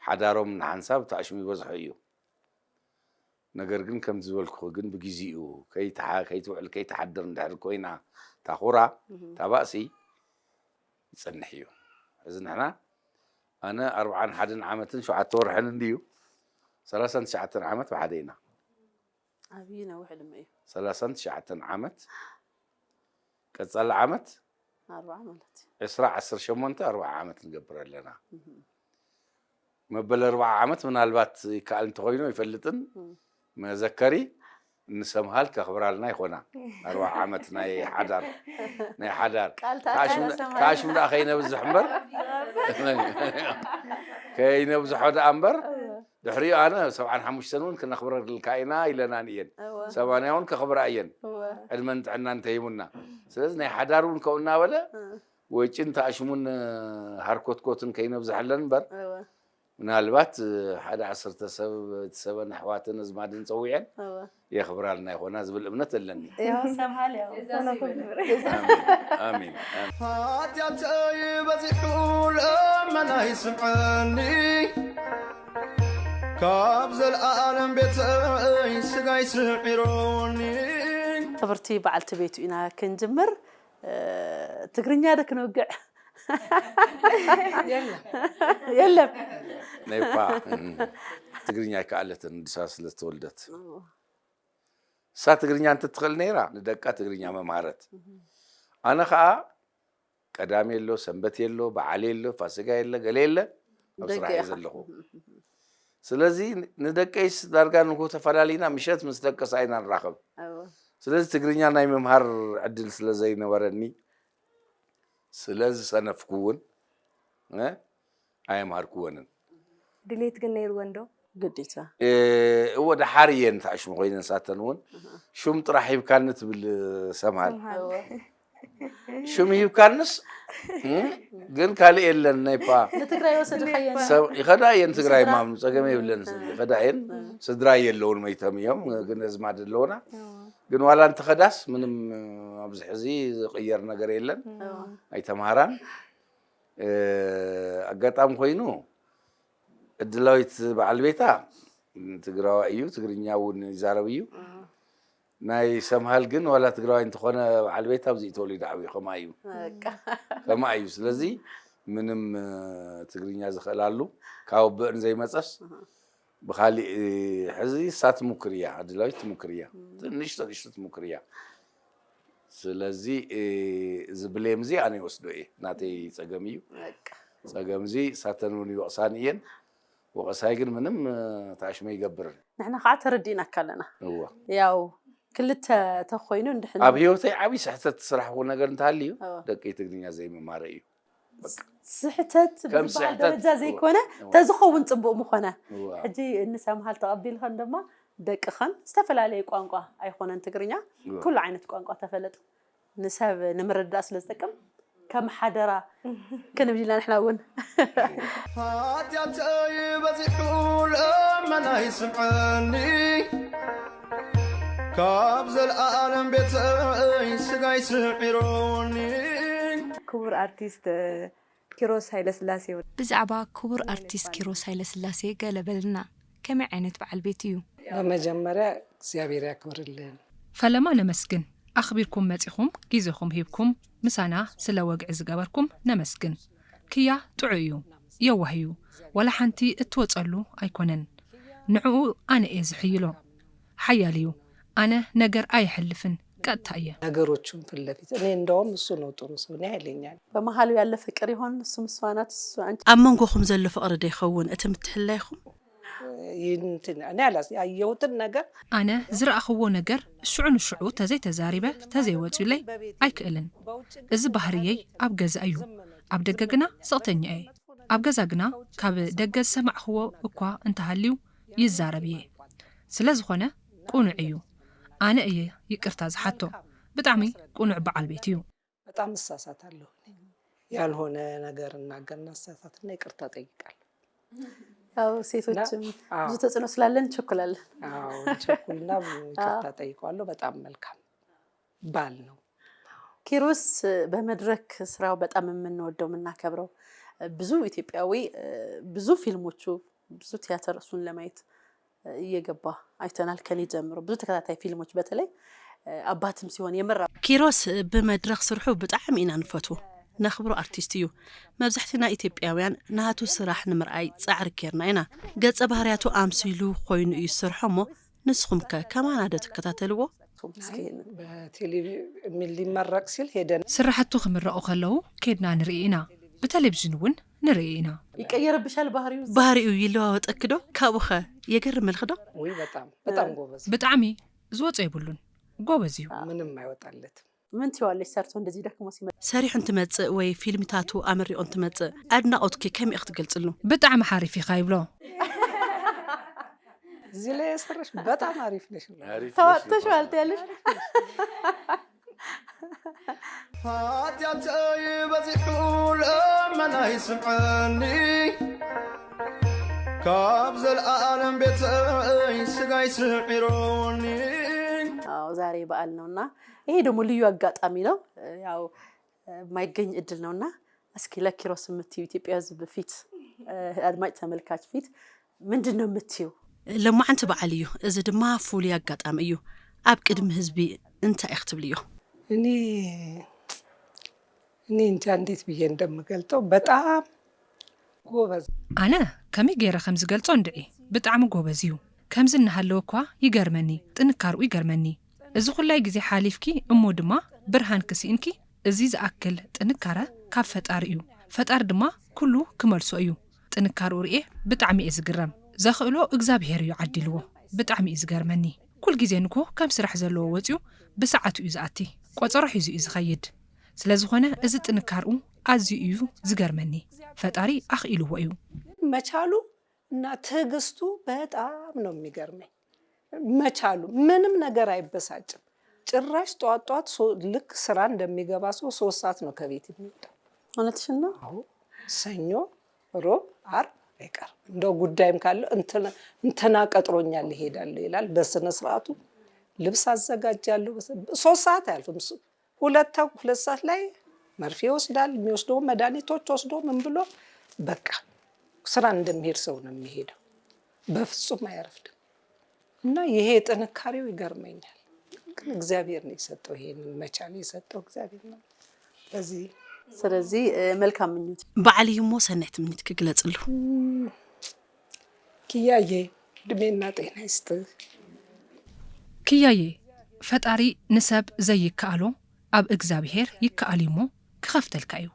ሓዳሮም ንሓንሳብ ተኣሽሙ ይበዝሖ እዩ ነገር ግን ከም ዝበልኩ ግን ብግዜኡ ከይትውዕል ከይትሓድር እንድሕር ኮይና ታኹራ ታባእሲ ይፀንሕ እዩ እዚ ንሕና ኣነ ኣርብዓን ሓደን ዓመትን ሸውዓተ ወርሕን እንድዩ ሰላሳን ትሽዓተን ዓመት ብሓደ ኢና ኣብይ ነዊሕ ድማ እዩ ሰላሳን ትሽዓተን ዓመት ቀፃሊ ዓመት ኣርባዓ ማለት እዩ ዕስራ ዓሰርተ ሸሞንተ ኣርባዓ ዓመት ንገብር ኣለና መበል ኣርባዓ ዓመት ምናልባት ይከኣል እንተኮይኑ ይፈልጥን መዘከሪ ንሰምሃል ከኽብራልና ይኾና ኣርባዓ ዓመት ናይ ሓዳር ናይ ሓዳር ቃል ካሽም ደኣ ከይነብዝሕ እምበር ከይነብዝሖ ደኣ እምበር ድሕሪኡ ኣነ ሰብዓን ሓሙሽተን እውን ክነኽብረልካ ኢና ኢለናን እየን ሰማንያ እውን ከኽብራ እየን ዕድመን ጥዕና እንተሂቡና ስለዚ ናይ ሓዳር እውን ከው እናበለ ወጭን ተኣሽሙን ሃርኮትኮትን ከይነብዝሐለን እምበር ምናልባት ሓደ ዓሰርተ ሰብ፣ ቤተሰበን ኣሕዋትን ኣዝማድን ጸዊዐን የኽብራልና ይኾና ዝብል እምነት ኣለኒ። ያው ሰምሃል ያው ኣሜን። ሓጢኣተይ በዚሑ ልመናይ ስምዐኒ ካብ ዘለኣለም ቤተይ ስጋይ ስዒሮኒ ክብርቲ በዓልቲ ቤቱ ኢና ክንጅምር። ትግርኛ ዶ ክንውግዕ? የለም። ነይኳ ትግርኛ ኣይከኣለትን፣ ኣዲስ ኣበባ ስለ ዝተወልደት። እሳ ትግርኛ እንተትኽእል ነይራ ንደቃ ትግርኛ መምሃረት። ኣነ ኸዓ ቀዳም የሎ፣ ሰንበት የሎ፣ በዓል የሎ፣ ፋሲጋ የለ፣ ገለ የለ፣ ኣብ ስራሕ እየ ዘለኹ። ስለዚ ንደቀይስ ዳርጋ ንጎ ተፈላሊና ምሸት ምስ ደቀሳ ኢና ንራኸብ። ስለዚ ትግርኛ ናይ ምምሃር ዕድል ስለ ዘይነበረኒ ስለ ዝሰነፍኩ እውን ኣየምሃርኩወንን። ድሌት ግን ነይርወን ዶ? ግዴታ እወ ደሓር እየን ታሽሙ ኮይነን ሳተን እውን ሹም ጥራሕ ሂብካኒ ትብል ሰምሃል። ሹም ሂብካንስ ግን ካልእ የለን ናይፓ ንትግራይ ወሰድኻየን ይኸዳ እየን ትግራይ ማም ፀገም የብለን ይኸዳ እየን። ስድራ የለውን መይቶም እዮም ግን ኣዝማድ ኣለውና። ግን ዋላ እንተኸዳስ ምንም ኣብዚ ሕዚ ዝቕየር ነገር የለን። ኣይተምሃራን። ኣጋጣሚ ኮይኑ እድላዊት በዓል ቤታ ትግራዋ እዩ፣ ትግርኛ እውን ይዛረብ እዩ። ናይ ሰምሃል ግን ዋላ ትግራዋይ እንተኾነ በዓል ቤታ ኣብዚ ተወሊዱ ዓብዩ ከማ እዩ ከማ እዩ። ስለዚ ምንም ትግርኛ ዝኽእላሉ ካብ ኣቦእን ዘይመፀስ ብኻሊእ ሕዚ እሳ ትሙክር እያ፣ ኣድላዊት ትሙክር እያ፣ ንእሽቶ ንእሽቶ ትሙክር እያ። ስለዚ እዚ ብሌም እዚ ኣነ ይወስዶ እየ፣ ናተይ ፀገም እዩ። ፀገም እዚ እሳተን እውን ይወቕሳን እየን። ወቐሳይ ግን ምንም ታሽመ ይገብርን። ንሕና ከዓ ተረዲእናካ ኣለና። እወ ያው ክልተ ተኮይኑ እንድሕን ኣብ ህይወተይ ዓብዪ ስሕተት ዝስራሕኩ ነገር እንተሃልዩ እወ። ደቂ ትግርኛ ዘይምማረ እዩ። ስሕተት ከም ብዝበሃል ስሕተት ደረጃ እወ። ዘይኮነ እወ። ተዝኸውን ፅቡቅ ምኾነ እወ። ሕጂ ንሰምሃል ተቐቢልኸን ድማ ደቅኸን ዝተፈላለየ ቋንቋ ኣይኮነን ትግርኛ እወ። ኩሉ ዓይነት ቋንቋ ተፈለጡ ንሰብ ንምርዳእ ስለ ዝጠቅም ከም ሓደራ ክንብል ኢና ንሕና እውን ሓጢኣተይ በዚሑ ልመናይ ስምዐኒ ካብ ዘለኣለም ቤተይ ስጋይ ስዒሮኒ ክቡር ኣርቲስት ኪሮስ ሃይለስላሴ ወዲ ብዛዕባ ክቡር ኣርቲስት ኪሮስ ሃይለስላሴ ገለ በልና። ከመይ ዓይነት በዓል ቤት እዩ? በመጀመሪያ እግዚኣብሔር ያክብርልን። ፈለማ ነመስግን ኣኽቢርኩም መጺኹም ግዜኹም ሂብኩም ምሳና ስለ ወግዒ ዝገበርኩም ነመስግን። ክያ ጥዑይ እዩ፣ የዋህ እዩ፣ ዋላ ሓንቲ እትወጸሉ ኣይኮነን። ንዕኡ ኣነ እየ ዝሕይሎ። ሓያል እዩ። ኣነ ነገር ኣየሕልፍን፣ ቀጥታ እየ። ነገሮቹን ፊት ለፊት እኔ እንደውም እሱ ነው ጥሩ ሰው እኔ ኃይለኛ ነኝ። በመሀሉ ያለ ፍቅር ይሆን እሱም እሷ ናት እሱ አንቺ ኣብ መንጎኹም ዘሎ ፍቕሪ ዶ ይኸውን እቲ ምትሕልላይኹም? ይንትን እኔ አላስ ያየሁትን ነገር ኣነ ዝረኣኽዎ ነገር ሽዑ ንሽዑ ተዘይተዛሪበ ተዘይወፅዩለይ ኣይክእልን። እዚ ባህርየይ ኣብ ገዛ እዩ። ኣብ ደገ ግና ስቕተኛ እየ። ኣብ ገዛ ግና ካብ ደገ ዝሰማዕኽዎ እኳ እንተሃልዩ ይዛረብ እየ። ስለ ዝኾነ ቁኑዕ እዩ። ኣነ እየ ይቅርታ ዝሓቶ። ብጣዕሚ ቁኑዕ በዓል ቤት እዩ። በጣም እሳሳታለሁ እኔ። ያልሆነ ነገር እናገርና እሳሳትና ይቅርታ ጠይቃለሁ። ያው ሴቶችም አዎ። ብዙ ተጽዕኖ ስላለን እንቸኩላለን። አዎ እንቸኩልና ይቅርታ ጠይቀዋለሁ። በጣም መልካም ባል ነው። ኪሮስ በመድረክ ስራው በጣም የምንወደው የምናከብረው ብዙ ኢትዮጵያዊ ብዙ ፊልሞቹ ብዙ ቲያትር እሱን ለማየት እየገባ አይተናል። ከኔ ጀምሮ ብዙ ተከታታይ ፊልሞች በተለይ ኣባትም ሲሆን የምራ ኪሮስ ብመድረኽ ስርሑ ብጣዕሚ ኢና ንፈትዎ ነኽብሮ ኣርቲስት እዩ። መብዛሕትና ኢትዮጵያውያን ናቱ ስራሕ ንምርኣይ ፃዕሪ ኬርና ኢና። ገፀ ባህርያቱ ኣምሲሉ ኮይኑ እዩ ዝሰርሖ እሞ ንስኹም ከ ከማና ዶ ትከታተልዎ? እስኪ በቴሌቪ ሊመረቅ ሲል ሄደን ስራሕቱ ክምረቑ ከለዉ ኬድና ንርኢ ኢና። ብቴሌቪዥን እውን ንርኢ ኢና። ይቀየርብሻል ባህሪው ባህሪኡ ይለዋወጠኪ ዶ? ካብኡ ኸ የገርመልኺ ዶ? ውይ በጣም በጣም ጎበዝ ብጣዕሚ ዝወፆ የብሉን። ጎበዝ እዩ። ምንም አይወጣለትም። ምን ትይዋለሽ ሰርቶ እንደዚህ ደክሞ ሲመጣ ሰሪሑ እንትመፅእ ወይ ፊልምታቱ ኣመሪቑ እንትመፅእ ኣድናቖትኪ ከመይ ክትገልፅሉ? ብጣዕሚ ሓሪፍ ኢኻ ይብሎ። እዚህ ላይ የሰራሽ በጣም አሪፍ ነሽ። ተዋጥተሽዋል ትያለሽ። ሓጢኣተይ በዚሑ ልመናይ ስምዐኒ ካብ ዘልኣለም ቤተይ ስጋይ ስዒሮኒ። አዎ ዛሬ በዓል ነውና ይሄ ደግሞ ልዩ አጋጣሚ ነው። ያው የማይገኝ እድል ነውና እስኪ ለኪሮስ የምትዩ ኢትዮጵያ ሕዝብ ፊት፣ አድማጭ ተመልካች ፊት ምንድን ነው የምትዩ? ለማዓንቲ በዓል እዩ። እዚ ድማ ፍሉይ ኣጋጣሚ እዩ። ኣብ ቅድሚ ህዝቢ እንታይ ኢኽ ትብልዮ? እኔ እኔ እንጃ እንዴት ብዬ እንደምገልጠው በጣም ጎበዝ። ኣነ ከመይ ገይረ ከም ዝገልጾ እንድዒ። ብጣዕሚ ጎበዝ እዩ። ከምዚ እናሃለወ እኳ ይገርመኒ፣ ጥንካርኡ ይገርመኒ። እዚ ኩላይ ግዜ ሓሊፍኪ እሞ ድማ ብርሃን ክስኢንኪ እዚ ዝኣክል ጥንካረ ካብ ፈጣሪ እዩ። ፈጣሪ ድማ ኩሉ ክመልሶ እዩ። ጥንካርኡ ርኤ ብጣዕሚ እየ ዝግረም። ዘኽእሎ እግዚኣብሄር እዩ ዓዲልዎ። ብጣዕሚ እዩ ዝገርመኒ። ኩል ግዜ ንኮ ከም ስራሕ ዘለዎ ወፅዩ ብሰዓቱ እዩ ዝኣቲ። ቆፀሮ ሒዙ እዩ ዝኸይድ። ስለዝኾነ እዚ ጥንካርኡ ኣዝዩ እዩ ዝገርመኒ። ፈጣሪ ኣኽኢልዎ እዩ። መቻሉ እና ትዕግስቱ በጣም ነው የሚገርመኝ። መቻሉ ምንም ነገር አይበሳጭም። ጭራሽ ጧት ጧት ሶ- ልክ ስራ እንደሚገባ ሰው ሶስት ሰዓት ነው ከቤት የሚወጣው። እውነትሽን ነው። አዎ ሰኞ፣ ሮብ፣ አርብ አይቀርም። እንደው ጉዳይም ካለው እንትና- እንትና ቀጥሮኛል ይሄዳል ይላል። በስነ ስርዓቱ ልብስ አዘጋጃለሁ። በስ- ሶስት ሰዓት አያልፍም። እሱ ሁለት ተኩል ሁለት ሰዓት ላይ መርፌ ይወስዳል። የሚወስደው መድኃኒቶች ወስዶ ምን ብሎ በቃ ስራ እንደሚሄድ ሰው ነው የሚሄደው። በፍጹም አያረፍድም። እና ይሄ ጥንካሬው ይገርመኛል። ግን እግዚአብሔር ነው የሰጠው፣ ይሄንን መቻል የሰጠው እግዚአብሔር ነው። በዚህ ስለዚህ መልካም ምኞት። በዓል እዩ እሞ ሰናይ ትምኒት ክግለጽሉ። ኪያዬ እድሜና ጤና ይስጥህ። ክያዬ ፈጣሪ ንሰብ ዘይከኣሎ ኣብ እግዚኣብሄር ይከኣል እዩ እሞ ክኸፍተልካ እዩ።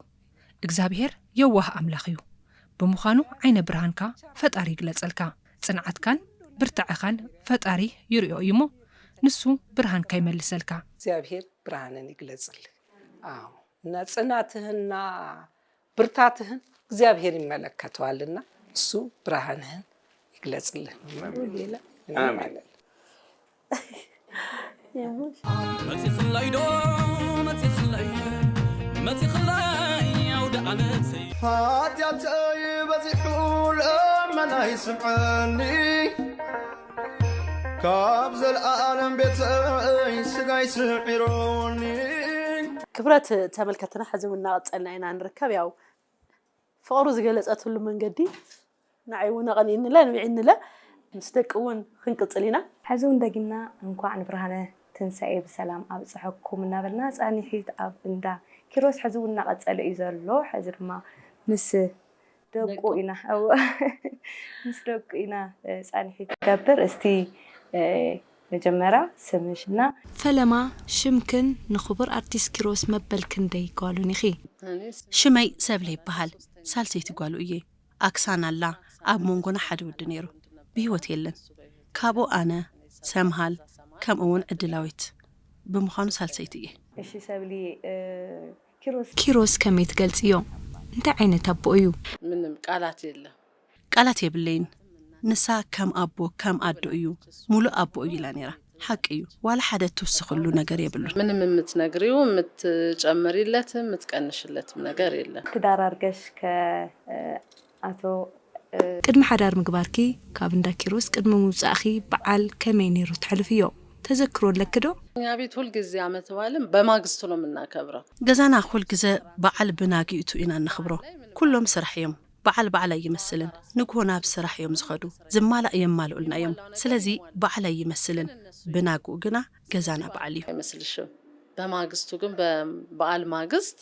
እግዚኣብሄር የዋህ ኣምላኽ እዩ። ብምዃኑ ዓይነ ብርሃንካ ፈጣሪ ይግለጸልካ። ጽንዓትካን ብርታዐኻን ፈጣሪ ይርእዮ እዩ እሞ ንሱ ብርሃንካ ይመልሰልካ። እግዚኣብሔር ብርሃንን ይግለጽልህ። አዎ እና ጽናትህና ብርታትህን እግዚኣብሔር ይመለከተዋልና እሱ ብርሃንህን ይግለጽልህ። ሌላ ምንም አሜን። አልልም። መፂኽላይ ዶ መፂኽላይ መፂኽላይ ኣውደ ዓመተይ ሓጢኣተይ በዚሑ ለመናይ ስምዐኒ ካብ ዘለኣለም ቤተይ ስጋይ ስዒሮኒ። ክብረት ተመልከትና ሕዚ እውን እናቐፀልና ኢና ንርከብ። ያው ፍቕሩ ዝገለፀትሉ መንገዲ ንዓይ እውን ኣቐኒእንለ ንብዒንለ ምስ ደቂ እውን ክንቅፅል ኢና። ሕዚ እውን ደጊምና እንኳዕ ንብርሃነ ትንሳኤ ብሰላም ኣብፀሐኩም እናበልና ፃኒሒት ኣብ እንዳ ኪሮስ ሕዚ እውን እናቐፀለ እዩ ዘሎ። ሕዚ ድማ ምስ ደቁ ኢና እወ፣ ምስ ደቁ ኢና ፃኒሒት ገብር። እስቲ መጀመርያ ስምሽ እና ፈለማ ሽምክን ንኽቡር ኣርቲስት ኪሮስ መበል ክንደይ ጓሉን ኢኺ? ሽመይ ሰብለ ይበሃል። ሳልሰይቲ ጓሉ እየ። ኣክሳን ኣላ። ኣብ መንጎና ሓደ ወዲ ነይሩ። ብህይወት የለን። ካብኡ ኣነ፣ ሰምሃል፣ ከምኡ እውን ዕድላዊት ብምዃኑ ሳልሰይቲ እየ። እሺ ሰብሊ እ፣ ኪሮስ ኪሮስ ከመይ ትገልጽዮ? እንታይ ዓይነት ኣቦ እዩ? ምንም ቃላት የለም። ቃላት የብለይን። ንሳ ከም ኣቦ ከም ኣዶ እዩ። ሙሉእ ኣቦ እዩ ኢላ ነይራ። ሓቂ እዩ። ዋላ ሓደ ትውስኽሉ ነገር የብሉን። ምንም የምትነግሪው የምትጨምሪለትም የምትቀንሽለትም ነገር የለም። ትዳር ኣርገሽ ከ እ፣ ኣቶ እ፣ ቅድሚ ሓዳር ምግባርኪ ካብ እንዳ ኪሮስ ቅድሚ ምውጻእኺ በዓል ከመይ ነይሩ ተሕልፍዮ? ተዘክሮ ኣለኪ ዶ? እኛ ቤት ሁልጊዜ ዓመት በዓልን በማግስቱ ነው የምናከብረው። ገዛና ኩል ግዘ በዓል ብናጊእቱ ኢና እነኽብሮ። ኩሎም ስራሕ እዮም። በዓል በዓል ኣይመስልን። ንግሆ ናብ ስራሕ እዮም ዝኸዱ። ዝማላእ የማልኡልና እዮም። ስለዚ በዓል ኣይመስልን። ብናግኡ ግና ገዛና በዓል እዩ። አይመስልሽም? በማግስቱ ግን በበዓል ማግስት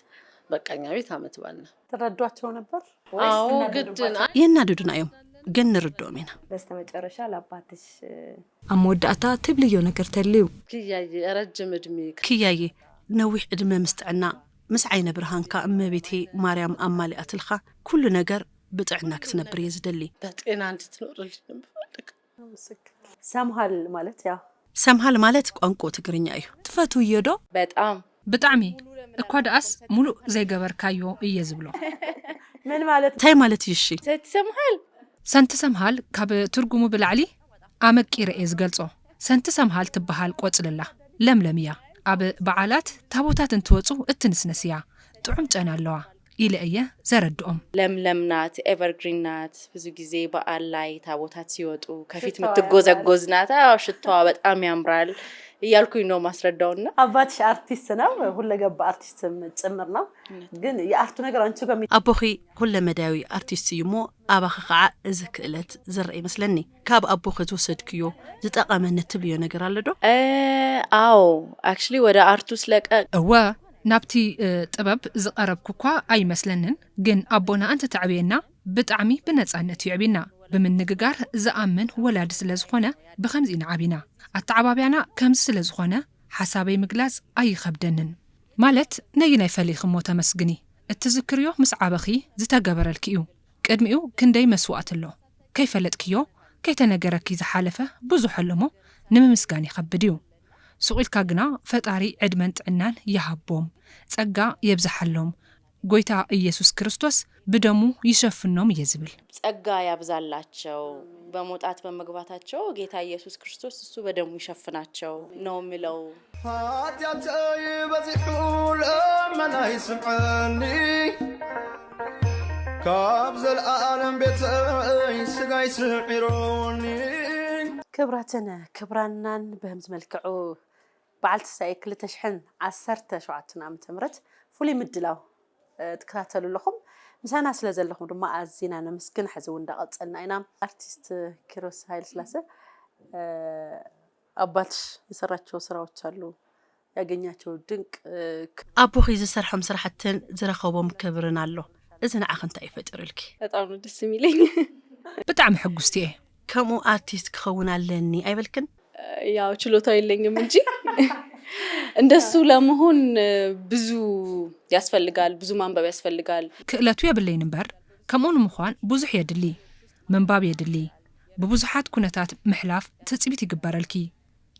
በቃ እኛ ቤት ዓመት በዓል ነው። ትረዷቸው ነበር? አዎ ግድ ነው። የናድዱና እዮም ግን ንርድኦም ኢና። በስተመጨረሻ ለአባትሽ እ፣ ኣብ መወዳእታ ትብልዮ ነገር ተልዩ። ክያዬ ረጅም እድሜ ክያዬ ነዊሕ ዕድመ ምስ ጥዕና ምስ ዓይነ ብርሃንካ እመቤቴ ማርያም ኣማሊኣትልካ ኩሉ ነገር ብጥዕና ክትነብር እየ ዝደሊ። በጤና እንድትኖርልኝ ነው የምፈልግ። ሰምሃል ማለት ያው ሰምሃል ማለት ቋንቋ ትግርኛ እዩ። ትፈትውዮ ዶ? በጣም ብጣዕሚ እኳ ደኣስ ሙሉእ ዘይገበርካዮ እየ ዝብሎ። ምን ማለት እንታይ ማለት እዩ እሺ? ሰቲ ሰምሃል ሰንቲ ሰምሃል ካብ ትርጉሙ ብላዕሊ ኣመቂረ እየ ዝገልጾ። ሰንቲ ሰምሃል ትበሃል ቆጽሊ ኣላ። ለምለም እያ። ኣብ በዓላት ታቦታት እንትወጹ እትንስንስ እያ። ጥዑም ጨና ኣለዋ። ኢለ እየ ዘረድኦም። ለምለም ናት፣ ኤቨርግሪን ናት። ብዙ ጊዜ በዓል ላይ ታቦታት ሲወጡ ከፊት የምትጎዘጎዝ ናት። ሽታዋ በጣም ያምራል እያልኩኝ ነው ማስረዳውና አባትሽ አርቲስት ነው፣ ሁለገብ አርቲስት ጭምር ነው። ግን የአርቱ ነገር አንቺ ጋር ኣቦኺ ኩለመዳያዊ ኣርቲስት እዩ እሞ ኣባኺ ከዓ እዚ ክእለት ዝረአ ይመስለኒ። ካብ ኣቦኺ ዝወሰድክዮ ዝጠቐመኒ ትብልዮ ነገር ኣሎ ዶ? አዎ፣ actually ወደ አርቱ ስለቀ እወ ናብቲ ጥበብ ዝቐረብኩ እኳ ኣይመስለንን፣ ግን ኣቦና እንተተዕብየና ብጣዕሚ ብነፃነት የዕብየና። ብምንግጋር ዝኣምን ወላዲ ስለ ዝኾነ ብኸምዚ ኢና ዓቢና። ኣተዓባብያና ከምዚ ስለ ዝኾነ ሓሳበይ ምግላፅ ኣይኸብደንን። ማለት ነይናይ ፈሊኽሞ ተመስግኒ። እትዝክርዮ ምስ ዓበኺ ዝተገበረልኪ እዩ። ቅድሚኡ ክንደይ መስዋእቲ ኣሎ። ከይፈለጥክዮ ከይተነገረኪ ዝሓለፈ ብዙሕ ኣሎሞ ንምምስጋን ይኸብድ እዩ። ሱቕ ኢልካ ግና ፈጣሪ ዕድመን ጥዕናን ይሃቦም፣ ጸጋ የብዝሓሎም፣ ጎይታ ኢየሱስ ክርስቶስ ብደሙ ይሸፍኖም እየ ዝብል። ጸጋ ያብዛላቸው በመውጣት በመግባታቸው ጌታ ኢየሱስ ክርስቶስ እሱ በደሙ ይሸፍናቸው ነው ምለው። ሓጢኣተይ በዚሑ ለመናይ ስምዐኒ ካብ ዘለኣለም ቤተይ ስጋይ ስዒሮኒ ክብራትን ክብራናን ብህምዚ መልክዑ በዓል ትንሳኤ ክልተ ሽሕን ዓሰርተ ሸውዓተን ዓመተ ምህረት ፍሉይ ምድላው ትከታተሉ ኣለኹም። ምሳና ስለ ዘለኹም ድማ ኣዚና ነመስግን። ሕዚ እውን እንዳቐጸልና ኢና። ኣርቲስት ኪሮስ ሃይለስላሰ ኣባትሽ የሰራቸው ስራዎች አሉ ያገኛቸው ድንቅ ኣቦኺ ዝሰርሖም ስራሕትን ዝረኸቦም ክብርን ኣሎ። እዚ ንዓኺ እንታይ እዩ ፈጢሩልኪ? በጣም ነው ደስ የሚለኝ። ብጣዕሚ ሕጉስቲ እየ። ከምኡ ኣርቲስት ክኸውን ኣለኒ ኣይበልክን? ያው ችሎታ የለኝም እንጂ እንደሱ ለመሆን ብዙ ያስፈልጋል፣ ብዙ ማንበብ ያስፈልጋል። ክእለቱ የብለይን እምበር ከምኡ ንምዃን ብዙሕ የድሊ። ምንባብ የድሊ። ብብዙሓት ኩነታት ምሕላፍ ትጽቢት ይግበረልኪ።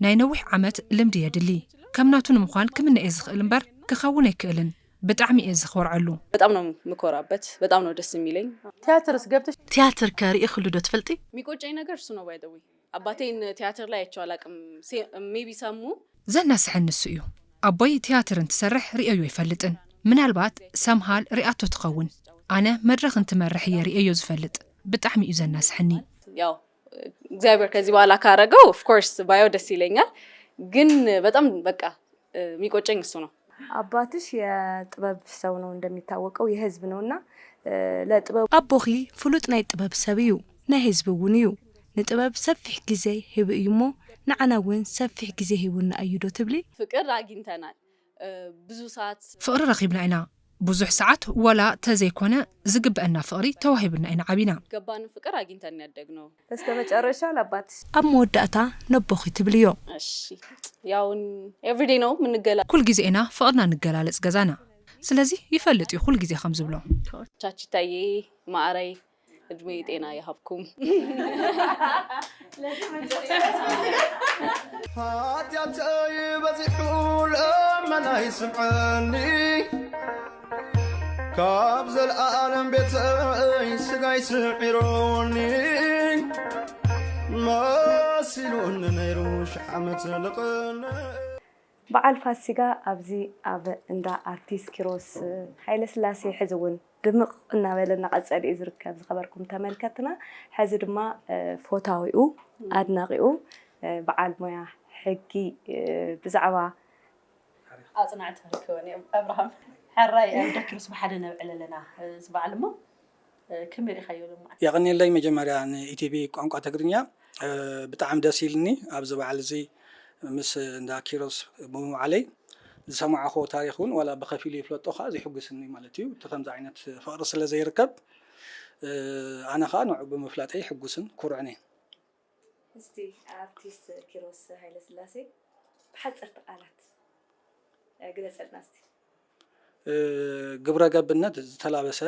ናይ ነዊሕ ዓመት ልምዲ የድሊ። ከም ናቱ ንምዃን ክምነ እየ ዝኽእል እምበር ክኸውን ኣይክእልን። ብጣዕሚ እየ ዝኾርዐሉ። በጣም ነው የምኮራበት። በጣም ነው ደስ የሚለኝ። ቲያትርስ ገብተሽ ቲያትር ከ ርኢኽሉ ዶ ትፈልጢ? የሚቆጨኝ ነገር እሱ ነው። By the way አባቴን ቲያትር ላይ አይቼው አላውቅም። ሜቢ ሰሙ ዘናስሐኒ እሱ እዩ። ኣቦይ ቲያትር እንትሰርሕ ርእየዮ ኣይፈልጥን። ምናልባት ሰምሃል ሪኣቶ ትኸውን። ኣነ መድረኽ እንትመርሕ እየ ርእየዮ ዝፈልጥ። ብጣዕሚ እዩ ዘናስሐኒ። ያው እግዚአብሔር ከዚህ በኋላ ካረገው of course ባየው ደስ ይለኛል። ግን በጣም በቃ የሚቆጨኝ እሱ ነው። አባትሽ የጥበብ ሰው ነው እንደሚታወቀው የህዝብ ነውና ለጥበብ ኣቦኺ ፍሉጥ ናይ ጥበብ ሰብ እዩ፣ ናይ ህዝቢ እውን እዩ። ንጥበብ ሰፊሕ ግዜ ሂቡ እዩ እሞ ንዓና እውን ሰፊሕ ግዜ ሂቡና እዩ ዶ ትብሊ? ፍቅር አግኝተናል። ብዙ ሰዓት ፍቕሪ ረኺብና ኢና። ብዙሕ ሰዓት ወላ ተዘይኮነ ዝግበአና ፍቕሪ ተዋሂብና ኢና ዓቢና። ገባንን ፍቅር አግኝተን ያደግነው። በስተ መጨረሻ ለአባትሽ ኣብ መወዳእታ ነቦኺ ትብልዮ። እሺ ያው everyday ነው የምንገላ ኩል ግዜ ኢና ፍቕርና ንገላለጽ ገዛና። ስለዚ ይፈልጥ እዩ ኩል ግዜ ከም ዝብሎ። ቻቺታዬ ማዕረይ እድሜ ጤና ይሃብኩም። ሓጢኣተይ በዚሑ ለመናይ ስምዐኒ ካብ ዘለኣለም ቤተይ ስጋይ ስዒሮኒ መሲሉኒ ነይሩ ሽሕ ዓመት ልቕነ በዓል ፋሲጋ ኣብዚ ኣብ እንዳ ኣርቲስት ኪሮስ ሃይለስላሴ ሕዚ እውን ድምቕ እናበለ እናቐጸለ እዩ ዝርከብ። ዝኸበርኩም ተመልከትና፣ ሕዚ ድማ ፎታዊኡ ኣድናቂኡ በዓል ሞያ ሕጊ ብዛዕባ ኣጽናዕቲ ክርከበን እዮም። ኣብርሃም ሕራይ ኣብ ደክርስ ብሓደ ነብዕል ኣለና። እዚ በዓል እሞ ከመይ ሪኢኻዮ ሎማዓንቲ? የቐንየለይ መጀመርያ ንኢቲቪ ቋንቋ ትግርኛ ብጣዕሚ ደስ ኢልኒ ኣብዚ በዓል እዚ ምስ እንዳ ኪሮስ ብምውዓለይ ዝሰማዕኹዎ ታሪኽ እውን ዋላ ብኸፊሉ ይፍለጦ ከዓ እዚ ይሕጉስኒ ማለት እዩ እቲ ከምዚ ዓይነት ፍቕሪ ስለ ዘይርከብ ኣነ ከዓ ንዑ ብምፍላጠይ ሕጉስን ኩርዕን እየ እስቲ ኣርቲስት ኪሮስ ሃይለስላሴ ብሓፀርቲ ቃላት ግለፀልና እስቲ ግብረ ገብነት ዝተላበሰ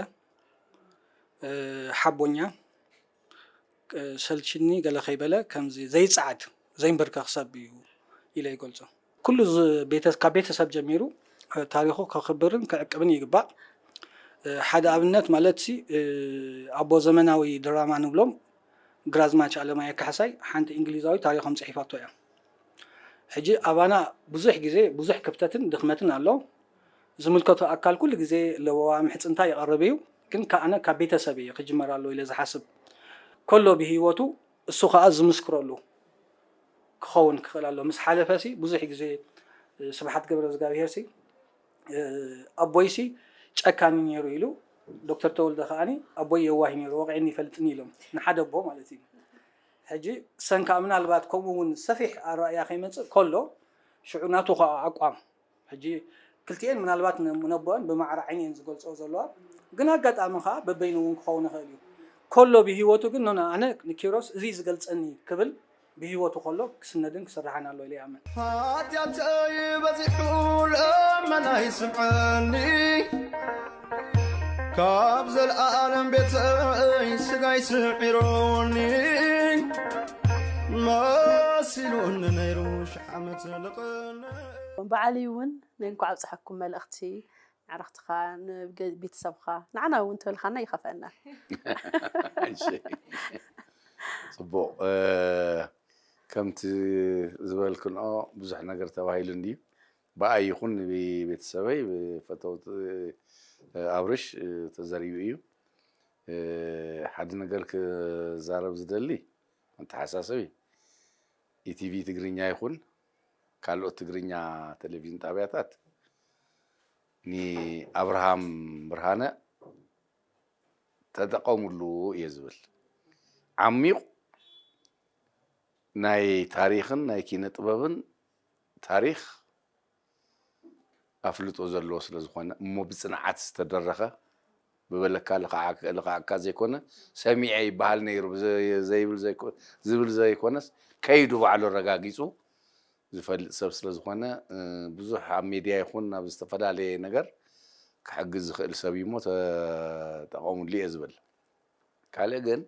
ሓቦኛ ሰልችኒ ገለ ከይበለ ከምዚ ዘይፀዓድ ዘይንበርከኽ ሰብ እዩ ኢለ ይገልፆ ኩሉ ካብ ቤተሰብ ጀሚሩ ታሪኹ ከኽብርን ክዕቅብን ይግባእ ሓደ ኣብነት ማለት ኣቦ ዘመናዊ ድራማ ንብሎም ግራዝማች ኣለማየ ካሕሳይ ሓንቲ እንግሊዛዊት ታሪኾም ፅሒፋቶ እያ ሕጂ ኣባና ብዙሕ ግዜ ብዙሕ ክፍተትን ድኽመትን ኣሎ ዝምልከቶ ኣካል ኩሉ ግዜ ለበዋ ምሕጽንታ ይቐርብ እዩ። ግን ከኣነ ካብ ቤተሰብ እየ ክጅመር ኣለዎ ኢለ ዝሓስብ። ከሎ ብህይወቱ እሱ ከኣ ዝምስክረሉ ክኸውን ክኽእል ኣሎ። ምስ ሓለፈሲ ብዙሕ ግዜ ስብሓት ገብረ እግዚኣብሄርሲ ኣቦይሲ ጨካን ነይሩ ኢሉ ዶክተር ተወልደ ከኣኒ ኣቦይ የዋህ ነይሩ ወቕዒኒ ይፈልጥኒ ኢሎም ንሓደ ኣቦ ማለት እዩ። ሕጂ ሰንካ ምናልባት ከምኡ እውን ሰፊሕ ኣረኣያ ከይመፅእ ከሎ ሽዑ ናቱ ከዓ ኣቋም ሕጂ ክልቲኤን ምናልባት ነቦአን ብማዕረ ዓይኒ እየን ዝገልፅኦ ዘለዋ ግን ኣጋጣሚ ከዓ በበይኑ እውን ክኸውን ይኽእል እዩ። ከሎ ብህይወቱ ግን ኖና ኣነ ንኪሮስ እዚ ዝገልፀኒ ክብል ብህይወቱ ከሎ ክስነድን ክስርሓን ኣሎ ኢለ ይኣምን። ሓጢኣተይ በዚሑ ለመናይ ስምዐኒ ካብ ዘለኣለም ቤተይ ስጋይ ስዒሮኒ መሲሉኒ ነይሩ ሽሕ ዓመት ልቕነ በዓል እውን ናይ እንኳዕ ኣብፀሐኩም መልእኽቲ ንዕረኽትኻ ንቤተሰብኻ ንዓና እውን ተበልካና ይኸፈአና። ጽቡቕ ከምቲ ዝበልክንኦ ብዙሕ ነገር ተባሂሉ እንድዩ። ብኣይ ይኹን ንቤተሰበይ ብፈተውቲ ኣብርሽ ተዘሪቡ እዩ። ሓደ ነገር ክዛረብ ዝደሊ መተሓሳሰቢ ኢቲቪ ትግርኛ ይኹን ካልኦት ትግርኛ ቴሌቪዥን ጣብያታት ንኣብርሃም ብርሃነ ተጠቐሙሉ እየ ዝብል። ዓሚቕ ናይ ታሪኽን ናይ ኪነ ጥበብን ታሪኽ ኣፍልጦ ዘለዎ ስለ ዝኾነ እሞ ብፅንዓት ዝተደረኸ ብበለካ ልኽዓካ ዘይኮነ ሰሚዐ ይበሃል ነይሩ ዝብል ዘይኮነስ ከይዱ ባዕሉ ኣረጋጊፁ ዝፈልጥ ሰብ ስለ ዝኾነ ብዙሕ ኣብ ሜድያ ይኹን ኣብ ዝተፈላለየ ነገር ክሕግዝ ዝኽእል ሰብ እዩ እሞ ተጠቐሙሉ እየ ዝብል። ካልእ ግን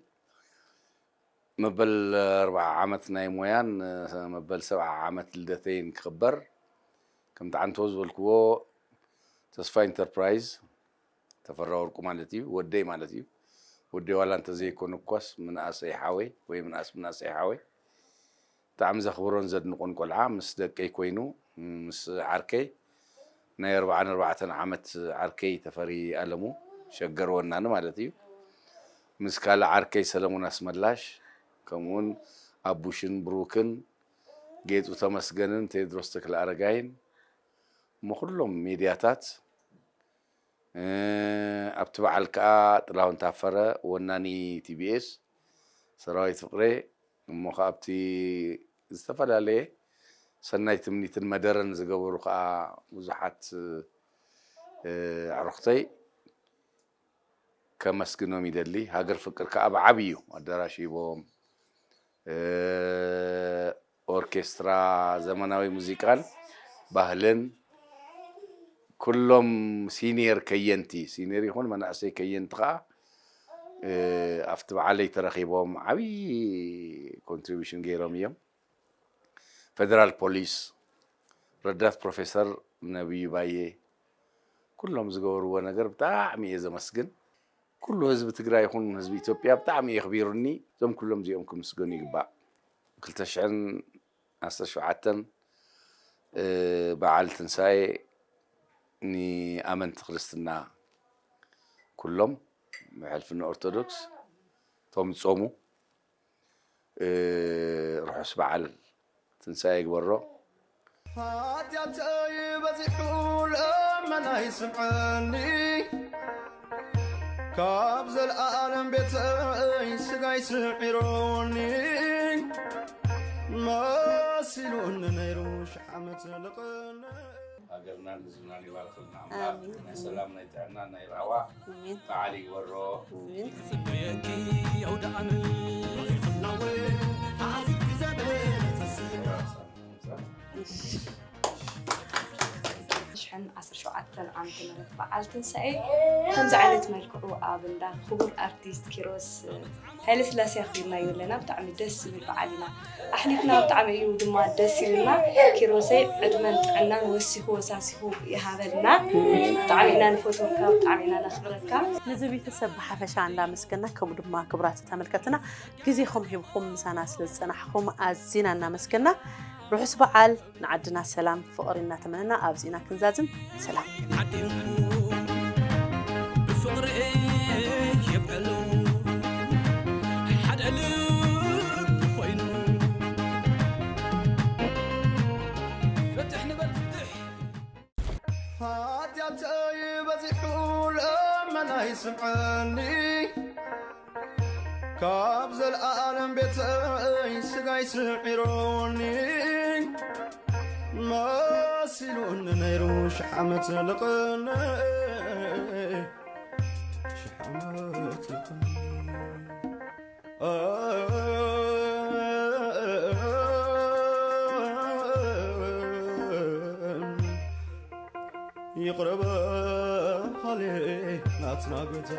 መበል ኣርብዓ ዓመት ናይ ሞያን መበል ሰብዓ ዓመት ልደተይን ክኽበር ከምቲ ዓንተቦ ዝበልክዎ ተስፋ ኢንተርፕራይዝ ተፈራ ወርቁ ማለት እዩ ወደይ ማለት እዩ ወደይ ዋላ እንተዘይኮነ እኳስ ምንኣሰይ ሓወይ ወይ ምንኣስ ምንኣሰይ ሓወይ ብጣዕሚ ዘኽብሮን ዘድንቆን ቆልዓ ምስ ደቀይ ኮይኑ ምስ ዓርከይ ናይ ኣርብዓን ኣርባዕተን ዓመት ዓርከይ ተፈሪ ኣለሙ ሸገር ወናኒ ማለት እዩ ምስ ካልእ ዓርከይ ሰለሙን ኣስመላሽ ከምኡውን ኣቡሽን ብሩክን ጌጡ ተመስገንን ቴድሮስ ተክለ ኣረጋይን እሞ ኩሎም ሜድያታት ኣብቲ በዓል ከዓ ጥላሁን ታፈረ ወናኒ ቲቢኤስ ሰራዊት ፍቅሬ እሞ ከዓ ኣብቲ ዝተፈላለየ ሰናይ ትምኒትን መደረን ዝገበሩ ከዓ ብዙሓት ኣዕሩኽተይ ከመስግኖም ይደሊ። ሃገር ፍቅር ከዓ ብዓብዩ ኣዳራሽ ሂቦም ኦርኬስትራ ዘመናዊ ሙዚቃን ባህልን ኩሎም ሲኒየር ከየንቲ ሲኒየር ይኹን መናእሰይ ከየንቲ ከዓ ኣብቲ በዓለይ ተረኺቦም ዓብዪ ኮንትሪቢሽን ገይሮም እዮም። ፌደራል ፖሊስ፣ ረዳት ፕሮፌሰር ነብዩ ባየ ኩሎም ዝገበርዎ ነገር ብጣዕሚ እየ ዘመስግን። ኩሉ ህዝቢ ትግራይ ይኹን ህዝቢ ኢትዮጵያ ብጣዕሚ የኽቢሩኒ። እዞም ኩሎም እዚኦም ክምስገኑ ይግባእ። ክልተ ሽሕን ዓሰርተ ሸውዓተን በዓል ትንሳኤ ንኣመንቲ ክርስትና ኩሎም ብሕልፊ ንኦርቶዶክስ እቶም ዝጾሙ ርሑስ በዓል ትንሳኤ ይግበሮ። ሓጢኣተይ በዚሑ ለመናይ ስምዐኒ ካብ ዘለኣለም ቤተይ ስጋይ ስዒሮኒ መሲሉኒ ነይሩ ሽሕ ዓመት ልቕነ ሃገርናን ህዝብናን ይባርኸልና ኣምላኽ ናይ ሰላም ናይ ጥዕና ናይ ራህዋ በዓል ይግበሮ። ሽሕን ዓሰርተ ሸውዓተን ዓመተ ምህረት በዓል ትንሳኤ ከምዚ ዓይነት መልክዑ ኣብ እንዳ ክቡር ኣርቲስት ኪሮስ ሃይለስላሴ ኣኽቢርናዮ ኣለና። ብጣዕሚ ደስ ዝብል በዓል ኢና ኣሕሊፍና። ብጣዕሚ እዩ ድማ ደስ ኢሉና። ኪሮሰይ ዕድመን ጥዕናን ወሲኹ ወሳሲኹ ይሃበልና። ብጣዕሚ ኢና ንፈትወካ፣ ብጣዕሚ ኢና ነኽብረካ። ነዚ ቤተሰብ ብሓፈሻ እንዳመስገና ከምኡ ድማ ክቡራት ተመልከትና ግዜኹም ሂብኩም ምሳና ስለ ዝፀናሕኹም ኣዚና እናመስገና። ርሑስ በዓል፣ ንዓድና ሰላም ፍቕሪ እናተመነና ኣብዚ ኢና ክንዛዝም። ሰላም። ዓዲሙ ብፍቕሪ የብዕሉ ሓደ ልቢ ኮይኑ ፍትሕ ንበል ፍትሕ ሓጢኣተይ በዚሑ ለመናይ ስምዐኒ ካብ ዘለኣለም ቤተይ ስጋይ ስዒሮኒ መሲሉኒ ነይሩ ሽሕ ዓመት ልቕነ ሽሕ ዓመት ልቕነ ይቕረ በሃሊ ናትና ጎይታ